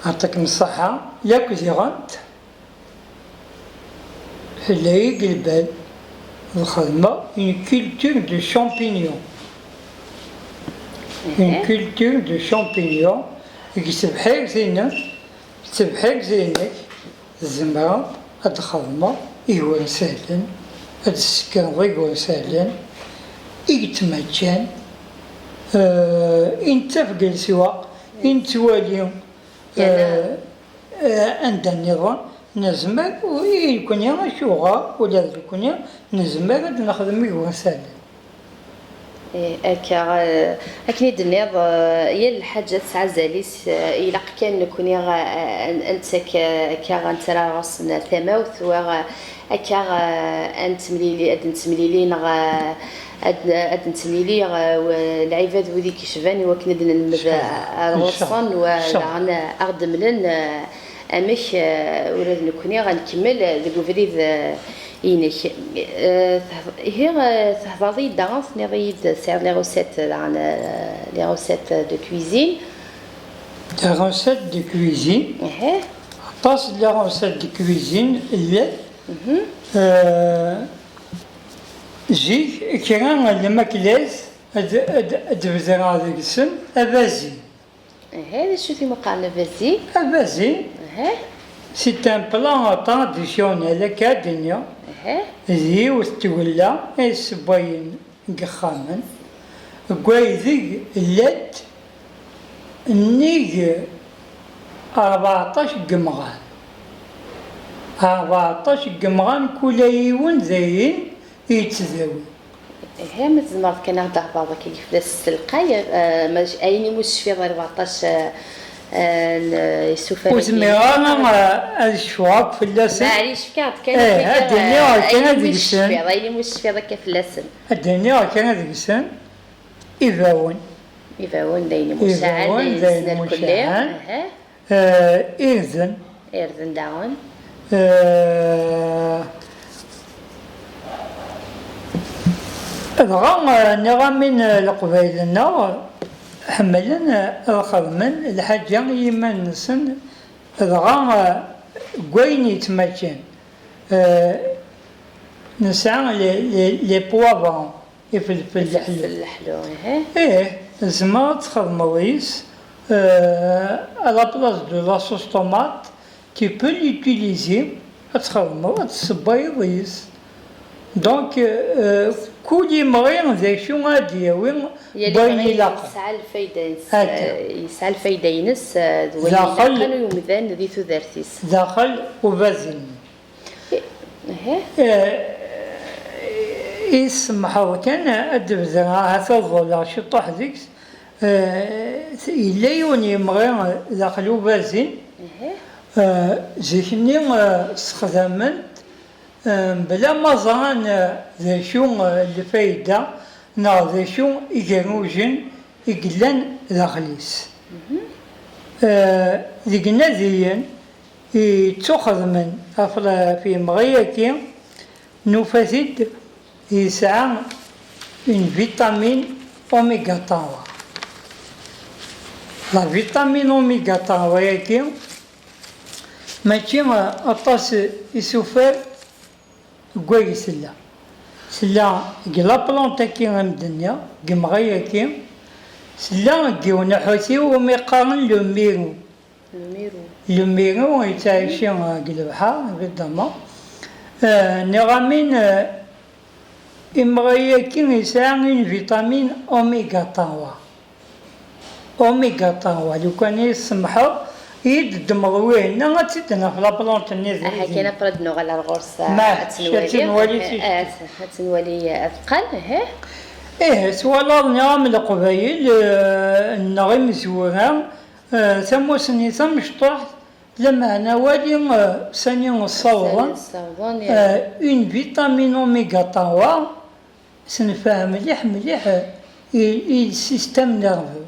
Yeɛṭikem ṣṣeḥḥa. Yakk diɣen tella-yi deg lbal ad xedmeɣ une culture de champignons. Une culture de champignons deg tebḥirt-inem, tebḥirt-inek. Tzemreḍ ad d-txedmeḍ iger sehlen, ad d-tessekreḍ iger sehlen i yettmaččan, eh, i nettaf deg leswaq, i nettwali, eh, eh, anda nniḍen, nezmer, i nekkni acuɣer ula d nekkni nezmer ad d-nexdem iger sehlen. Eh, akka, eh, akken i d-tenniḍ, eh, yal lḥaǧa tesɛa azal-is, eh, ilaq kan nekkni, eh, eh, ad nettak, eh, akka, ad nettarra ɣur-sen tamawt, wa, eh, akka, eh, ad nettemlili, ad nettemlili, neɣ, eh, ad, ad nettemlili, eh, w-, lɛibad wid i yecban i wakken ad nelmed, eh, ar ɣur-sen, wa daɣen, eh, ad ɣ-d-mlen, eh, amek, eh, ula d nekkni ad nkemmel, eh, deg ubrid, eh, inek. Eh, tehd-, ihi, eh, thedreḍ-iyi-d daɣen, tenniḍ-iyi-d tesɛiḍ les recettes, daɣen, eh, les recettes de cuisine. Les recettes de cuisine. Aṭas n les recettes de cuisine llan. Eh, zik, kra n lmaklat ad, ad, ad d-bedreɣ deg-sen abazin. Aha, d acu i m-qqaren abazin? Abazin, aha, c'est un plat traditionnel, akka ad d-iniɣ. Aha. D yiwet n tgella ay ssewwayen deg yexxamen, deg waydeg llant nnig rbeɛṭac n yemɣan. Rbeɛṭac n yemɣan, kul yiwen d ayen i yettdawi. Ihi, ma tzemreḍ kan ad ɣ-d-thedreḍ akka deg fell-as s telqay, eh, ma, ayen imu tecfiḍ rbeɛṭac, eh, eh, n, eh, isufar. Ur zmireɣ ara, eh, ad cfuɣ akk fell-asen. Maɛlic, fkiɣ-d kan, eh, ad d-iniɣ, eh, kan ayen imu tecfiḍ, ayen imu tecfiḍ akka fell-asen. Ad d-iniɣ kan deg-sen ibawen. Ibawen d ayen imucaɛen, d ayen imucaɛen. Aha. Eh, irden. Irden daɣen. Eh, dɣa, eh, nniɣ-am-in, eh, Leqbayel-nneɣ ḥemmlen, eh, ad xedmen lḥaǧa i yiman-nsen, dɣa, eh, deg wayen yettmaččan, eh, nesɛa les, les, les poivrons. Ifelfel leḥlu. Ifelfel leḥlu, ih. Ih, tzemreḍ ad txedmeḍ yis, euh, à la place de la sauce tomate, tu peux l'utiliser, ad txedmeḍ, ad tessewwayeḍ yis. Donc, euh, kul imɣi d acu ad d-yawi, yal imɣi yesɛa lfayda-ines, akka, euh, yesɛa lfayda-ines, euh, d wayen ilaqen i umdan di tudert-is. Daxel ubazin. Ih. Eh, i tsemḥeḍ kan, ad d-bedreɣ, ahat ad ḍelleɣ ciṭuḥ deg-s. Eh, yella yiwen yemɣi daxel ubazin. Eh, zik-nni, eh, ssexdamen-t, eh, mebla ma ẓran, eh, d acu, eh, lfayda neɣ d acu igerrujen i yellan daxel-is. Eh, deg inadiyen, i ttuxedmen ɣef la-, ɣef yemɣi-agi, nufa-t-id yesɛa une vitamine oméga trois. La vitamine oméga trois-agi, mačči aṭas isufar deg wayeg tella. Tella deg la plante-agi i m-d-nniɣ, deg yemɣi-agi, tella deg yiwen uḥuti umi qqaren le miro. Le miro. Le miro yettɛici, euh, deg lebḥer, évidemment. Euh, nniɣ-am-in, euh, imɣi-agi yesɛa une vitamine oméga trois. Oméga trois, lukan i tsemḥeḍ, i d-ddmeḍ wihin, ad tt-id-naf la plante-nni d aha, kan après ad nuɣal ar ɣur-s, ad tt-nwali. Ad tt-nwali, eh, eh, ad tt-nwali, eh, teqqen, eh. Ih, twalaḍ, nniɣ-am Leqbayel, eh, nneɣ imezwura, eh, tamussni tamecṭuḥt, Lameɛna wali, euh, sani ssawḍen, sani ssawḍen, euh, une vitamine oméga trois, tenfeɛ mliḥ mliḥ i, i le système nerveux.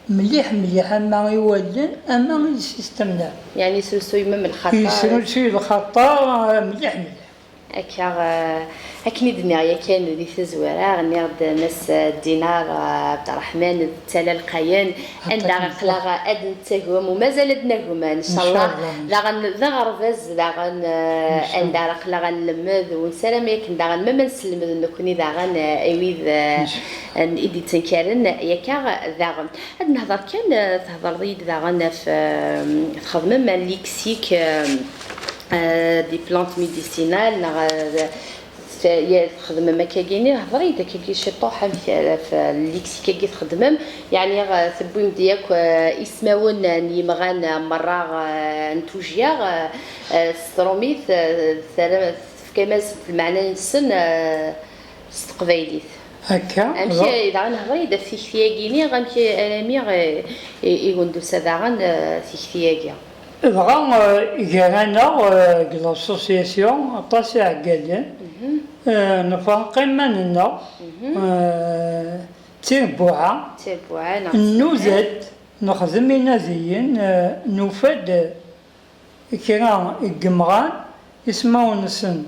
Mliḥ mliḥ, ama i wallen, ama i le système nerveux. Yeɛni yesrusuy même lxaṭer. Yesrusuy lxaṭer, euh, mliḥ mliḥ. Akka, eh, akken i d-nniɣ yakan di tazwara, nniɣ-d Mass Dinar, eh, Abderrahman d Tala Lqayen, anda aql-aɣ ad nettagem, u mazal ad nagem, ncallah. Ncallah. Daɣen d aɣerbaz, daɣen, eh, ncallah, anda ara aql-aɣ ad nlemmed, u nessaram yakan daɣen, ma, ma nesselmed nekkni daɣen, eh, i wid, eh, i d-yettenkaren, yakka daɣen. Ad nehḍer kan, eh, thedreḍ-iyi-d daɣen ɣef, eh, txedmem un lexique, eh, euh, des plantes médicinales, neɣ, euh, f-, ya-, txedmem akkagi-nni, hḍer-iyi-d akkagi ciṭuḥ amek, euh, f-, lexique-agi txedmem, yeɛni, euh, tewwim-d yakk, euh, ismawen n yimɣan, euh, merra, euh, n tujjya, euh, euh, s trumit, euh, terra-, tefkam-as lmeɛna-nsen, euh, s teqbaylit. Akka, amek i, daɣen hḍer-iyi-d ɣef tikti-agi-nni, amek arami, euh, i, i wen-d-tusa daɣen, euh, tikti-agi? Dɣa, eh, gar-aneɣ, eh, deg l'association, aṭas iɛeggalen, eh, nefreq iman-nneɣ, eh, d tirbuɛa, d tirbuɛa, neɣ nnuda-d, nexdem inadiyen, eh, nufa-d kra n yemɣan, ismawen-nsen,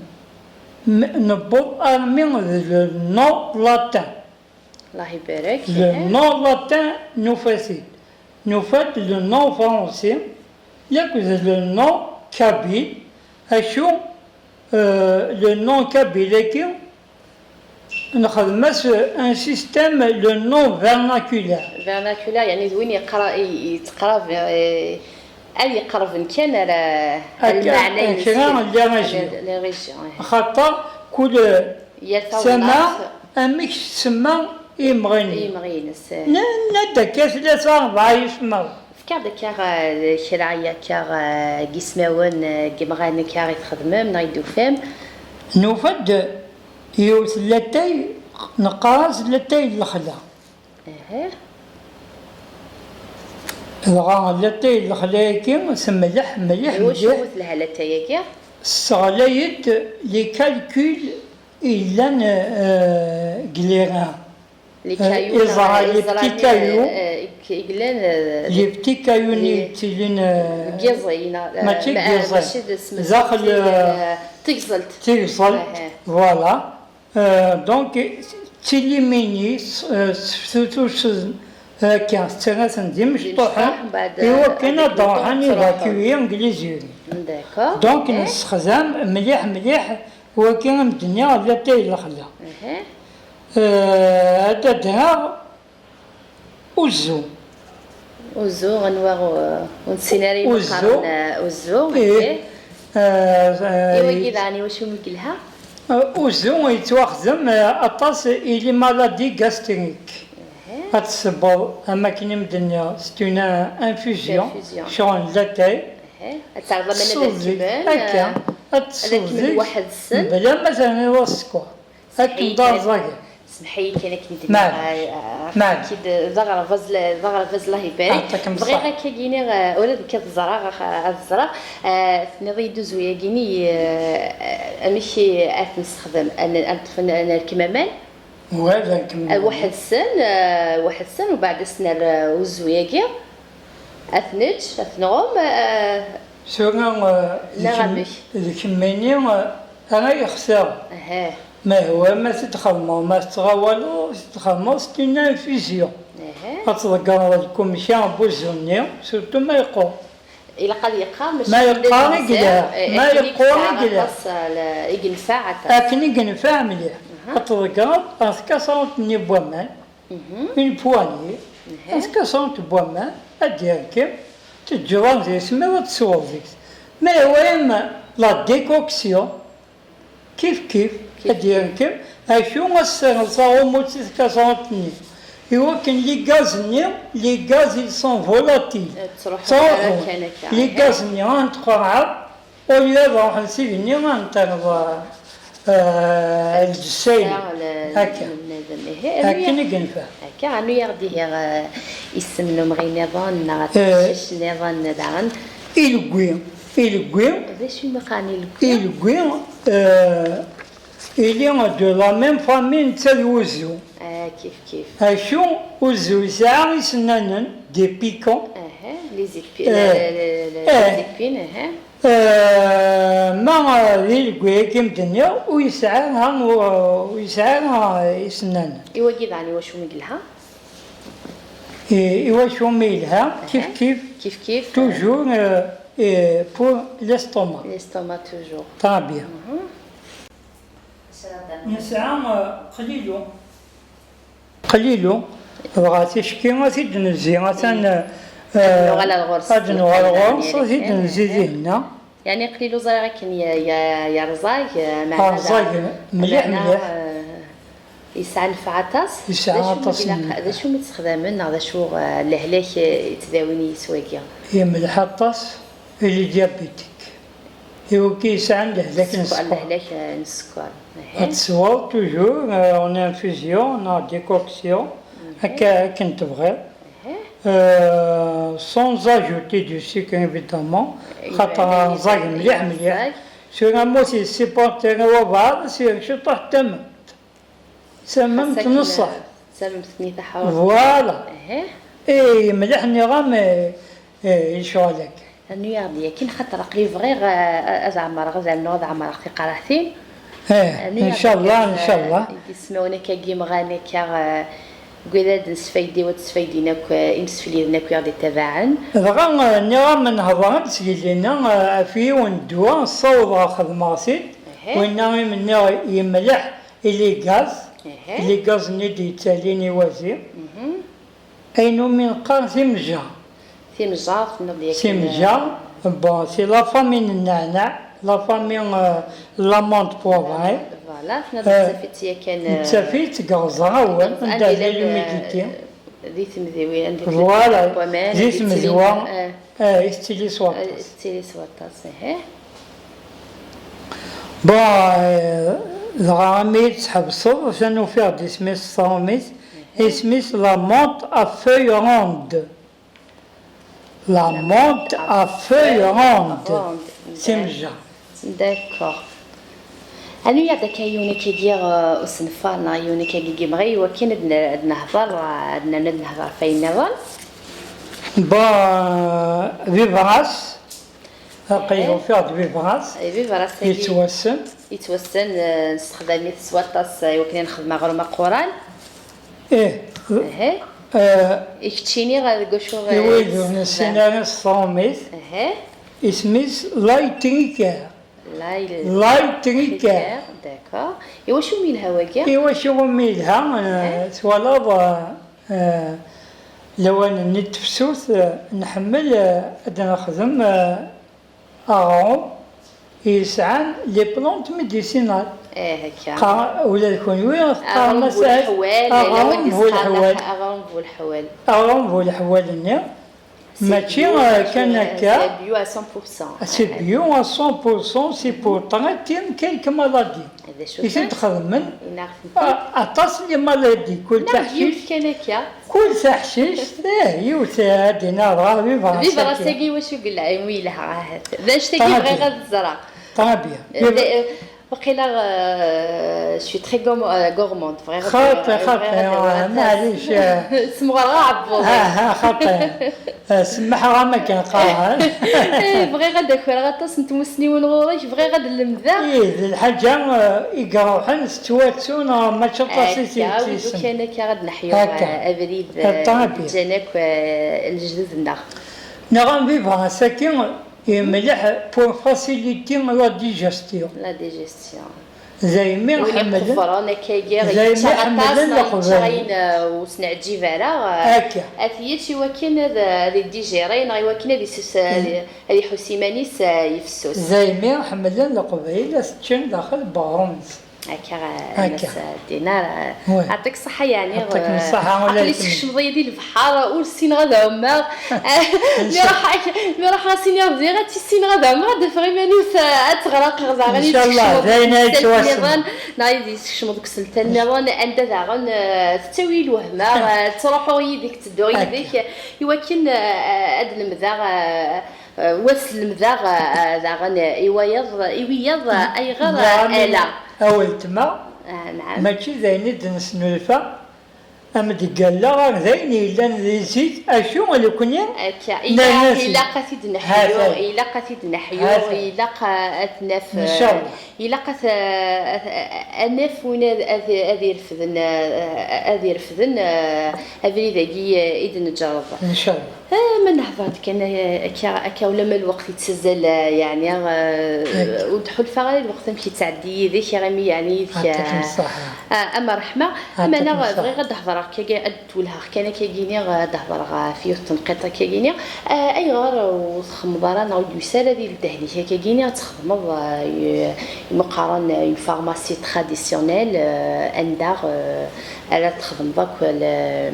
m-, newweḍ armi d le nom latin. Allah ibarek. Le nom latin nufa-t-id. Nufa-d le nom français, yakk d le nom kabyle, acu, euh, le nom kabyle-agi, nexdem-as un système, le nom vernaculaire. Vernaculaire, yeɛni d win yeqra-, i-, yettqrab, eh, ad yeqreb kan ar, ar lmeɛna-ines. Kra n les régions. Les régions, eh. Axaṭer kul tama amek tsemma i yimɣi-nni. I yimɣi-ines, eh. Nenna-d akka tlata rebɛa yisemmawen. Efk-aɣ-d akka, eh, kra akka, eh, n yismawen, eh, n yimɣan akka i txedmem neɣ i d-tufam. Nufa-d yiwet n latay, neqqar-as latay n lexla. Aha. Dɣa latay n lexla-agi temleḥ mliḥ mliḥ. Iwacu telha latay-agi? Tesseɣlay-d les calculs i yellan, eh, deg les reins. Les cailloux, iẓra, les petits cailloux. Eh, eh, i yellan, eh, les petits cailloux-nni yettilin, eh, deg yiẓi, neɣ, eh, mačči deg yiẓi. Mačči d, daxel, eh, tigẓelt. Tigẓelt, voilà. Euh, donc, d tilimini, s-, euh, seftutusen, euh, akka, tettarra-ten d imecṭuḥen, i wakken ad d-ruḥen évacuer deg les urines. D'accord. Donc, nessexdam mliḥ, mliḥ, wagi i m-d-nniɣ, latay n lexla. Euh, ad d-rreɣ Uzzu. Uzzu, anwa, ur, ur nessin ara ayen qqaren, eh, uzzu, eh, eh, i wagi daɣen, i wacu mi yelha? Eh, uzzu yettwaxdem, eh, aṭas i les maladies gastriques. Ad tessewweḍ, am akken i m-d-nniɣ, c'est une infusion, infusion, ccɣel n latay. Ad terreḍ aman ad rekmen, akka, eh, ad tessewweḍ, ad rekmen weḥd-sen, mebla ma terniḍ sskeṛ. Akken d arẓagen. Semḥ-iyi kan akken i d-nniɣ, ah, ah, d aɣerbaz, d aɣerbaz, Allah ibarek. Bɣiɣ akkagi-nni, ah, ula d nekk ad ẓreɣ, ah, ad ẓreɣ. Ah, tenniḍ-iyi-d uzzu-agi-nni, ah, amek i, ad t-nessexdem? Ad n-, ad neṭṭef, ad nerkem aman? Weḥd-sen, ah, weḥd-sen, ubeɛd ad s-nerr, ah, uzzu-agi. Ad t-nečč, ad t-nɣum, ah, tura, ah, neɣ amek? D kemmini, ah, ara yextiren. Aha. Ma yehwa, ma t-id-xedmeḍ, ma tettɣawaleḍ, t-id-xedmeḍ, c'est une infusion. Aha. Ad tḍeggreḍ lkumka n wuzzu-nni, surtout ma yeqqur. Ilaq ad yeqqar, mačči ma yeqqar i yelha, eh, ma yeqqur i yelha. Aṭas, eh, i yenfeɛ aṭas. Akken i yenfeɛ mliḥ. Aha. Ad tḍeggreḍ ɣer tkaṣrant-nni n waman, une poignée, ad tkaṣrant n waman, ad d-yerkem, teǧǧeḍ ad yismiḍ ad tesweḍ deg-s. Ma yehwa-yam la décoction, kif kif, ad d-yerkem, acu ad s-terreḍ taɣumut i tkaṣrant-nni, i wakken les gaz-nni, les gaz ils sont volatiles. Ttruḥun, ttruḥun. Les gaz-nni ad ten-tqerɛeḍ, au lieu ad ruḥen s igenni, ad ten-terreḍ, eh, lǧessa-inem. Akka. Akken i yenfeɛ. Akka, rnu-yaɣ-d ihi, eh, isem n umɣi nniḍen neɣ, eh, teqcict nniḍen daɣen. Ilegwi, ilegwi, d acu i mi qqaren ilegwi? Ilegwi, euh, ili de la même famille netta d wuzzu. Ah, kif kif. Acu, wuzzu yesɛa isennanen, des piquants. Aha, les épi-, eh, les, les, les, eh, les épines, aha. Euh, ma, euh, d ilegwi-agi i m-d-nniɣ, ur yesɛi ara, ur, ur yesɛi ara isennanen. I wagi daɣen iwacu mi yelha? I, iwacu mi yelha, aha, kif kif, kif kif, toujours, euh, euh, pour l'estomac. L'estomac toujours. Très bien. Mhm. Nesɛa, euh, qlilu. Qlilu. Dɣa ticki ad t-id-nezzi, atan, euh, ad nuɣal ar ɣur-s, ad nuɣal ɣur-s, ad t-id-nezzi dihinna. Yeɛni qlilu ẓriɣ akken ye-, ye-, yerẓag, eh, meɛna yerẓag mliḥ, meɛna, mliḥ. Eh, yesɛa nnfeɛ aṭas. Yesɛa aṭas n nnfeɛ. D acu mi ilaq, d acu mi tt-sexdamen, neɣ d acu, eh, lehlak, eh, i ttdawin yis wagi? Yemleḥ aṭas i les diabétiques. I wigi yesɛan lehlak n sskeṛ. Lehlak, eh, n sskeṛ. Aha. Ad tesweḍ toujours, eh, en infusion, neɣ décoction, mhm, akka akken tebɣiḍ. Euh, sans ajouter du sucre, évidemment, xaṭer rẓag mliḥ, mliḥ. Tura ma ur t-yessupporti ara wabɛaḍ, s ciṭuḥ n tamemt. Tamemt n ṣṣeḥ. Tamemt-nni taḥrurt. Voilà. Aha. Eh, mliḥ nniɣ-am, eh, eh, i lecɣal-agi. Rnu-yaɣ-d yakan, xaṭer aql-i bɣiɣ, eh, ad ɛemmreɣ, ad rnuɣ ad ɛemmreɣ tiqraɛtin. Eh, ncallah, ncallah. Ismawen akka n yimɣan akka, eh, deg wid ad nesfaydi, ad sfaydin akk, eh, imsefliden akk i ɣ-d-ittabaɛen. Dɣa, eh, nniɣ-am nehḍer-d seg yelli-nni, eh, ɣef yiwen n ddwa, ssawḍeɣ xedmeɣ-t-id. Aha. Winna i m-nniɣ yemleḥ i ligaz, aha, i ligaz-nni d-yettalin i wazi. Mhm. Ayen umi neqqar timejjar. Timejjar, tenniḍ yakan, timejjar, euh, bon, c'est la famille n nneɛnaɛ, la famille, euh, l'amande poivrée. Voilà, tenniḍ, euh, nettaf-itt yakan, euh, nettaf-itt deg iɣeẓrawen, anda tella l'humidité. Di temdiwin, anda tella, voilà, waman, di tmedwa, euh, eh, i tettili s waṭas. Eh, tettili s waṭas, eh. Bon, euh, dɣa ami i tt-tḥebseḍ, atan ufiɣ-d isem-is s tṛumit, mhm, isem-is la menthe à feuilles rondes. La menthe à feuilles rondes. Rondes. Timejjar. D'accord. Anu-yaɣ-d akka yiwen akkagi, euh, usenfar neɣ yiwen akkagi n yimɣi, iwakken ad n-, ad nehḍer, euh, ad nernu ad nehḍer ɣef wayen nniḍen. Bon, euh, bibras. Aql-i ufiɣ-d bibras. Eh, bibras-agi yettwassen. Yettwassen, eh, nessexdam-it s waṭas, eh, iwakken ad nexdem aɣrum aquran. Ih. Aha. Eh, i keččini ɣer deg wacu, eh, i wid ur nessin ara s tṛumit, aha, isem-is l'ail tricaire. L'ail, l'ail tricaire. D'accord. I wacu umi yelha wagi? I wacu umi yelha, eh, twalaḍ, eh, eh, lawan-nni n tefsut, eh, nḥemmel, eh, ad nexdem, eh, aɣrum yesɛan les plantes médicinales. Eh, akka. Qa-, ula d kunwi teqqarem-as aɣrum bu leḥwal, aɣrum bu leḥwal. Aɣrum bu leḥwal. Aɣrum bu leḥwal-nni. Mačči, euh, kan akka. C'est bio à cent pour cent. C'est bio à cent pour cent, c'est pour traiter quelques maladies. I t-id-xedmen, a-, aṭas n les maladies, kul taḥcict, kul taḥcict, eh, yiwet, eh, ad d-iniɣ dɣa bibras-agi. Bibras-agi iwacu yelha, imi yelha, ahat. D anect-agi bɣiɣ ad ẓreɣ. Très bien. Eh, waqila, euh, je suis très gourm-, euh, gourmande. Bɣiɣ ad, xaṭi, xaṭi, bɣiɣ ad, ah, maɛlic, ah. Semɣer aɛebbuḍ. Ah, ah, xaṭi. Ah, semmeḥ-aɣ am akken qqaren. Eh, bɣiɣ ad akreɣ aṭas n tmussniwin ɣur-k, bɣiɣ ad lemdeɣ. Ih, d lḥaǧa, eh, i iruḥen tettwattu neɣ mačči aṭas i t-, akka, wid kan akka ad neḥyu, eh, abrid, eh, ǧǧan akk, eh, lejdud-nneɣ. Neɣ am bibras-agi, eh, mliḥ pour faciliter la digestion. La digestion. Daymi win ḥemmlen, iqefren akkagi, daymi yettaɣ aṭas ḥemmlen neɣ yettaɣ leqbayel. Ayen, uh, ur s-neɛǧib ara, uh, akka. Ad t-yečč iwakken ad, ad idigiri neɣ iwakken ad isus-, ad, ad iḥuss iman-is, uh, yefsus. Daymi ḥemmlen leqbayel ad t-ččen daxel n weɣrum-nsen. Akka, uh, akka. Mass Dinar, uh, oui. Yeɛṭik ṣṣeḥḥa, yeɛni, yeɛṭikem, uh, ṣṣeḥḥa, aql-i ula d kemm. Tkecmeḍ-iyi di lebḥer, ur ssineɣ ad ɛummeɣ. Mi ruḥeɣ, mi ruḥeɣ ad s-iniɣ bdiɣ ad tissineɣ ad ɛummeɣ, ad d-afeɣ iman-iw, eh, ad ɣreɣ daɣen. Ncallah, d ayen ay yettwassnen. Neɣ ad yi-d-yessekcmeḍ deg usentel nniḍen, anda daɣen, eh, tettawi lwehma, eh, ttruḥuɣ yid-k, ttedduɣ yid-k, iwakken, eh, ad lemdeɣ, eh, Wa slemdeɣ, eh, daɣen i wayeḍ, i wiyaḍ, eh, ayɣer, eh, daɣen ala. A weltma, eh, naɛam, mačči d ayen i d-nesnulfa, am d-ggalleɣ ar d ayen yellan di zik, acu nekkni akka, ilaq, ilaq ad t-id-neḥyu, ilaq ad t-id-neḥyu, ilaq, eh, ad t-naf, eh, ncallah. Ilaq ad, t-, ad, ad naf win ad, ad, ad irefden, eh, ad irefden, eh, abrid-agi, eh, i d-neǧreḍ. Ncallah. Eh, ma nehḍer-d kan, eh, akka, akka ulamma lweqt yettazzal, eh, yeɛni, eh, ur d-ḥulfaɣ ara i lweqt amek yettɛeddi yid-k, iɣimi yeɛni yid-k, eh, am ṛṛeḥma. Ama neɣ bɣiɣ ad d-hedreɣ kan, ad d-welheɣ kan akkagini, ad d-hedreɣ ɣef yiwet tenqiḍt akkagini. Eh, ayɣer ur txemmmeḍ ara neɣ ur d-yusi ara di ddehn-ik akkagini ad txedmeḍ, eh, i, i meqqaren, eh, une pharmacie traditionnelle, eh, anda, eh, ara txedmeḍ akk, eh,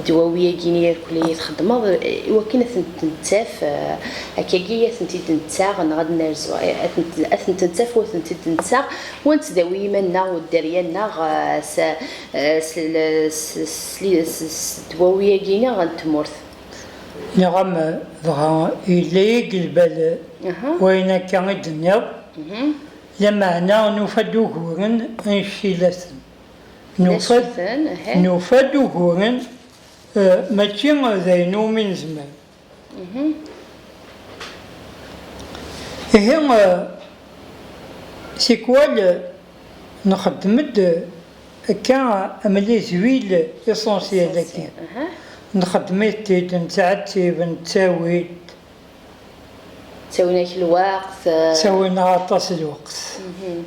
ddwawi-agi-nni akk i txeddmeḍ, eh, i wakken ad tent-nettaf, eh, akkagi ad tent-id-nettaɣ, neɣ ad nerzu, eh, ad tent-, ad tent-nettaf u ad tent-id-nettaɣ, u ad nettdawi iman-nneɣ u dderya-nneɣ, eh, s, eh, s, s, s, s, s ddwawi-agi-nni n tmurt. Nniɣ-am, dɣa yella-yi deg lbal wayen akka i d-tenniḍ, lameɛna nufa-d uguren anect i laten. Nufa-d, nufa-d uguren, eh, mačči d ayen umi nezmer. Ihi, eh, tikwal, eh, nxeddem-d, eh, akka am les huiles essentielles-agi. Nxeddem-it-id, nettɛettib, nettawi-d. Ttawin-ak lweqt, eh. Ttawin-aɣ aṭas n lweqt.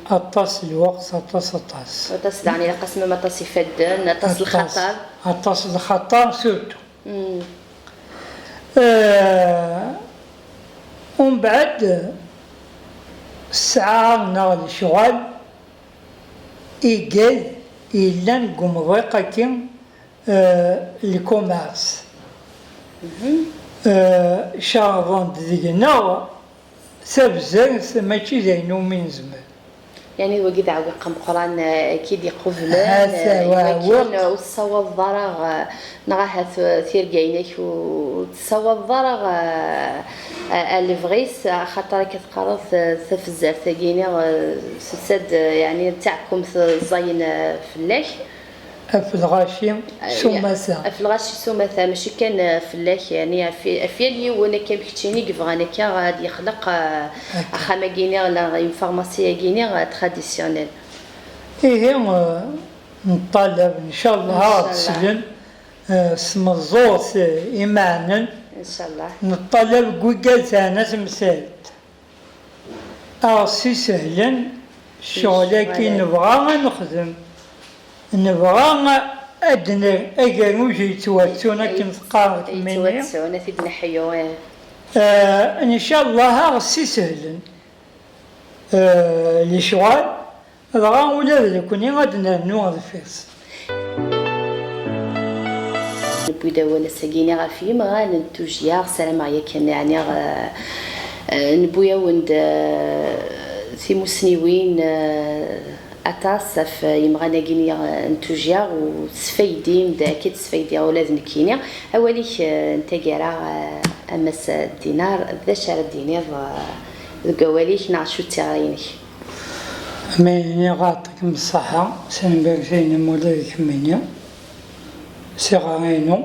Aṭas n lweqt, aṭas, aṭas. Aṭas daɣen, ilaq-as même aṭas ifadden, aṭas n lxaṭer. Aṭas n lxaṭer, surtout. Eh, umbeɛd, ssaɛa neɣ lecɣal, igad yellan deg umḍiq-agi, eh, le commerce. Eh, cerḍen-d deg-neɣ tabzert, mačči d ayen umi nezmer. Yeɛni d wagi d aɛewwiq ameqqran, eh, i k-id-iqublen, eh, i wakken ur tessawaleḍ ara, eh, neɣ ahat, eh, tirga-inek ur tessawaleḍ ara, eh, eh, lebɣi-s, axaṭer akka teqqareḍ, eh, tafzert-agi-nni, eh, tusa-d, eh, yeɛni d taɛkumt, eh, ẓẓayen, eh, fell-ak. Ɣef lɣaci s umata. Ɣef lɣaci s umata, mačči kan, eh, fell-ak, yeɛni ɣef, ɣef yal yiwen akka am keččini i yebɣan akka ad yexleq, eh, axxam-agi-nni, neɣ une pharmacie-agi-nni, eh, traditionnelle. Ihi, eh, neṭṭalab, ncallah, ad d-slen, eh, s tmeẓẓuɣt, eh, imeɛnen. Ncallah. Neṭṭalab deg wigad tesɛan asemsal. Ad ɣ-ssisehlen ccɣel-agi nebɣa ad nexdem. Nebɣa ad d-nerr agerruj yettwattun akken teqqareḍ kemmini. Yettwattun, ad t-id-neḥyu, ih. Eh, ncallah ad ɣ-ssisehlen, eh, lecɣal. Dɣa ula d nekkni ad d-nernu deffir-s. Newwi-d awal ass-agi-nni ɣef yimɣan n tujjya, ssarameɣ yakan, yeɛni, eh, eh, newwi-awen-d, eh, timussniwin, eh, aṭas ɣef yimɣan-agi-nni, eh, n tujjya, u tesfaydim-d, akka i d-sfaydiɣ ula d nekkini. Awal-ik, eh, n taggara, eh, a Mass Dinar, d acu ara d-tiniḍ, eh, deg wawal-ik neɣ acu d tiɣri-inek? Mi nniɣ aɛṭikem ṣṣeḥḥa, tanemmirt-inem ula d kemmini, s iɣra-inu,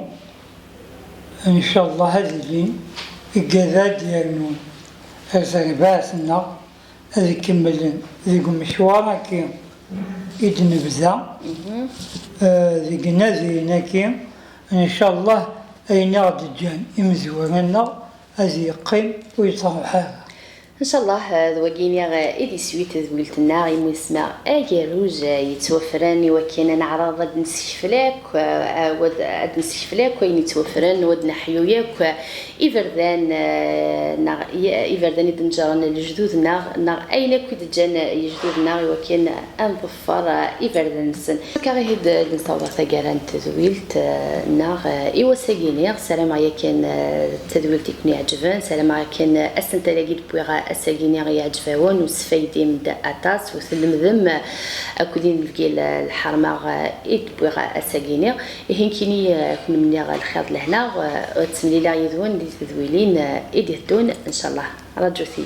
ncallah ad ilin igad ad d-yernun ar terbaɛt-nneɣ, ad kemmlen deg umecwar-agi i d-nebda, eh, deg inadiyen-agi, ncallah ayen i ɣ-d-ǧǧan imezwura-nneɣ ad yeqqim ur yettruḥ ara. Ncallah, eh, d wagi-nni, eh, i d iswi n tedwilt-nneɣ, imi isem-a agerruj, eh, yettwafren i wakken ad neɛreḍ ad d-nessekfel akk, eh, eh, wad-, ad d-nessekfel akk ayen yettwafren, u ad d-neḥyu akk, eh, iberdan, eh, neɣ i-, iberdan i d-neǧren lejdud-nneɣ, neɣ ayen akk i d-ǧǧan, eh, lejdud-nneɣ i wakken ad nḍeffer, eh, iberdan-nsen. Akka ihi d-, d-nessaweḍ ɣer taggara n tedwilt, eh, neɣ, eh, i wass-agi-nni, ssarameɣ yakan, eh, d tadwilt i ken-iɛeǧben, ssarameɣ yakan, eh, asentel-agi d-wwiɣ, eh, Ass-agi-nni yeɛǧeb-awen, ur tesfaydim-d aṭas, ur tlemdem akked inebgi n lḥerma i d-wwiɣ ass-agi-nni. Ihi nekkini, eh, ad ken-mniɣ lxir d lehna, eh, ad ttemlileɣ yid-wen di tedwilin, eh, i d-iteddun, ncallah. Raǧut-iyi.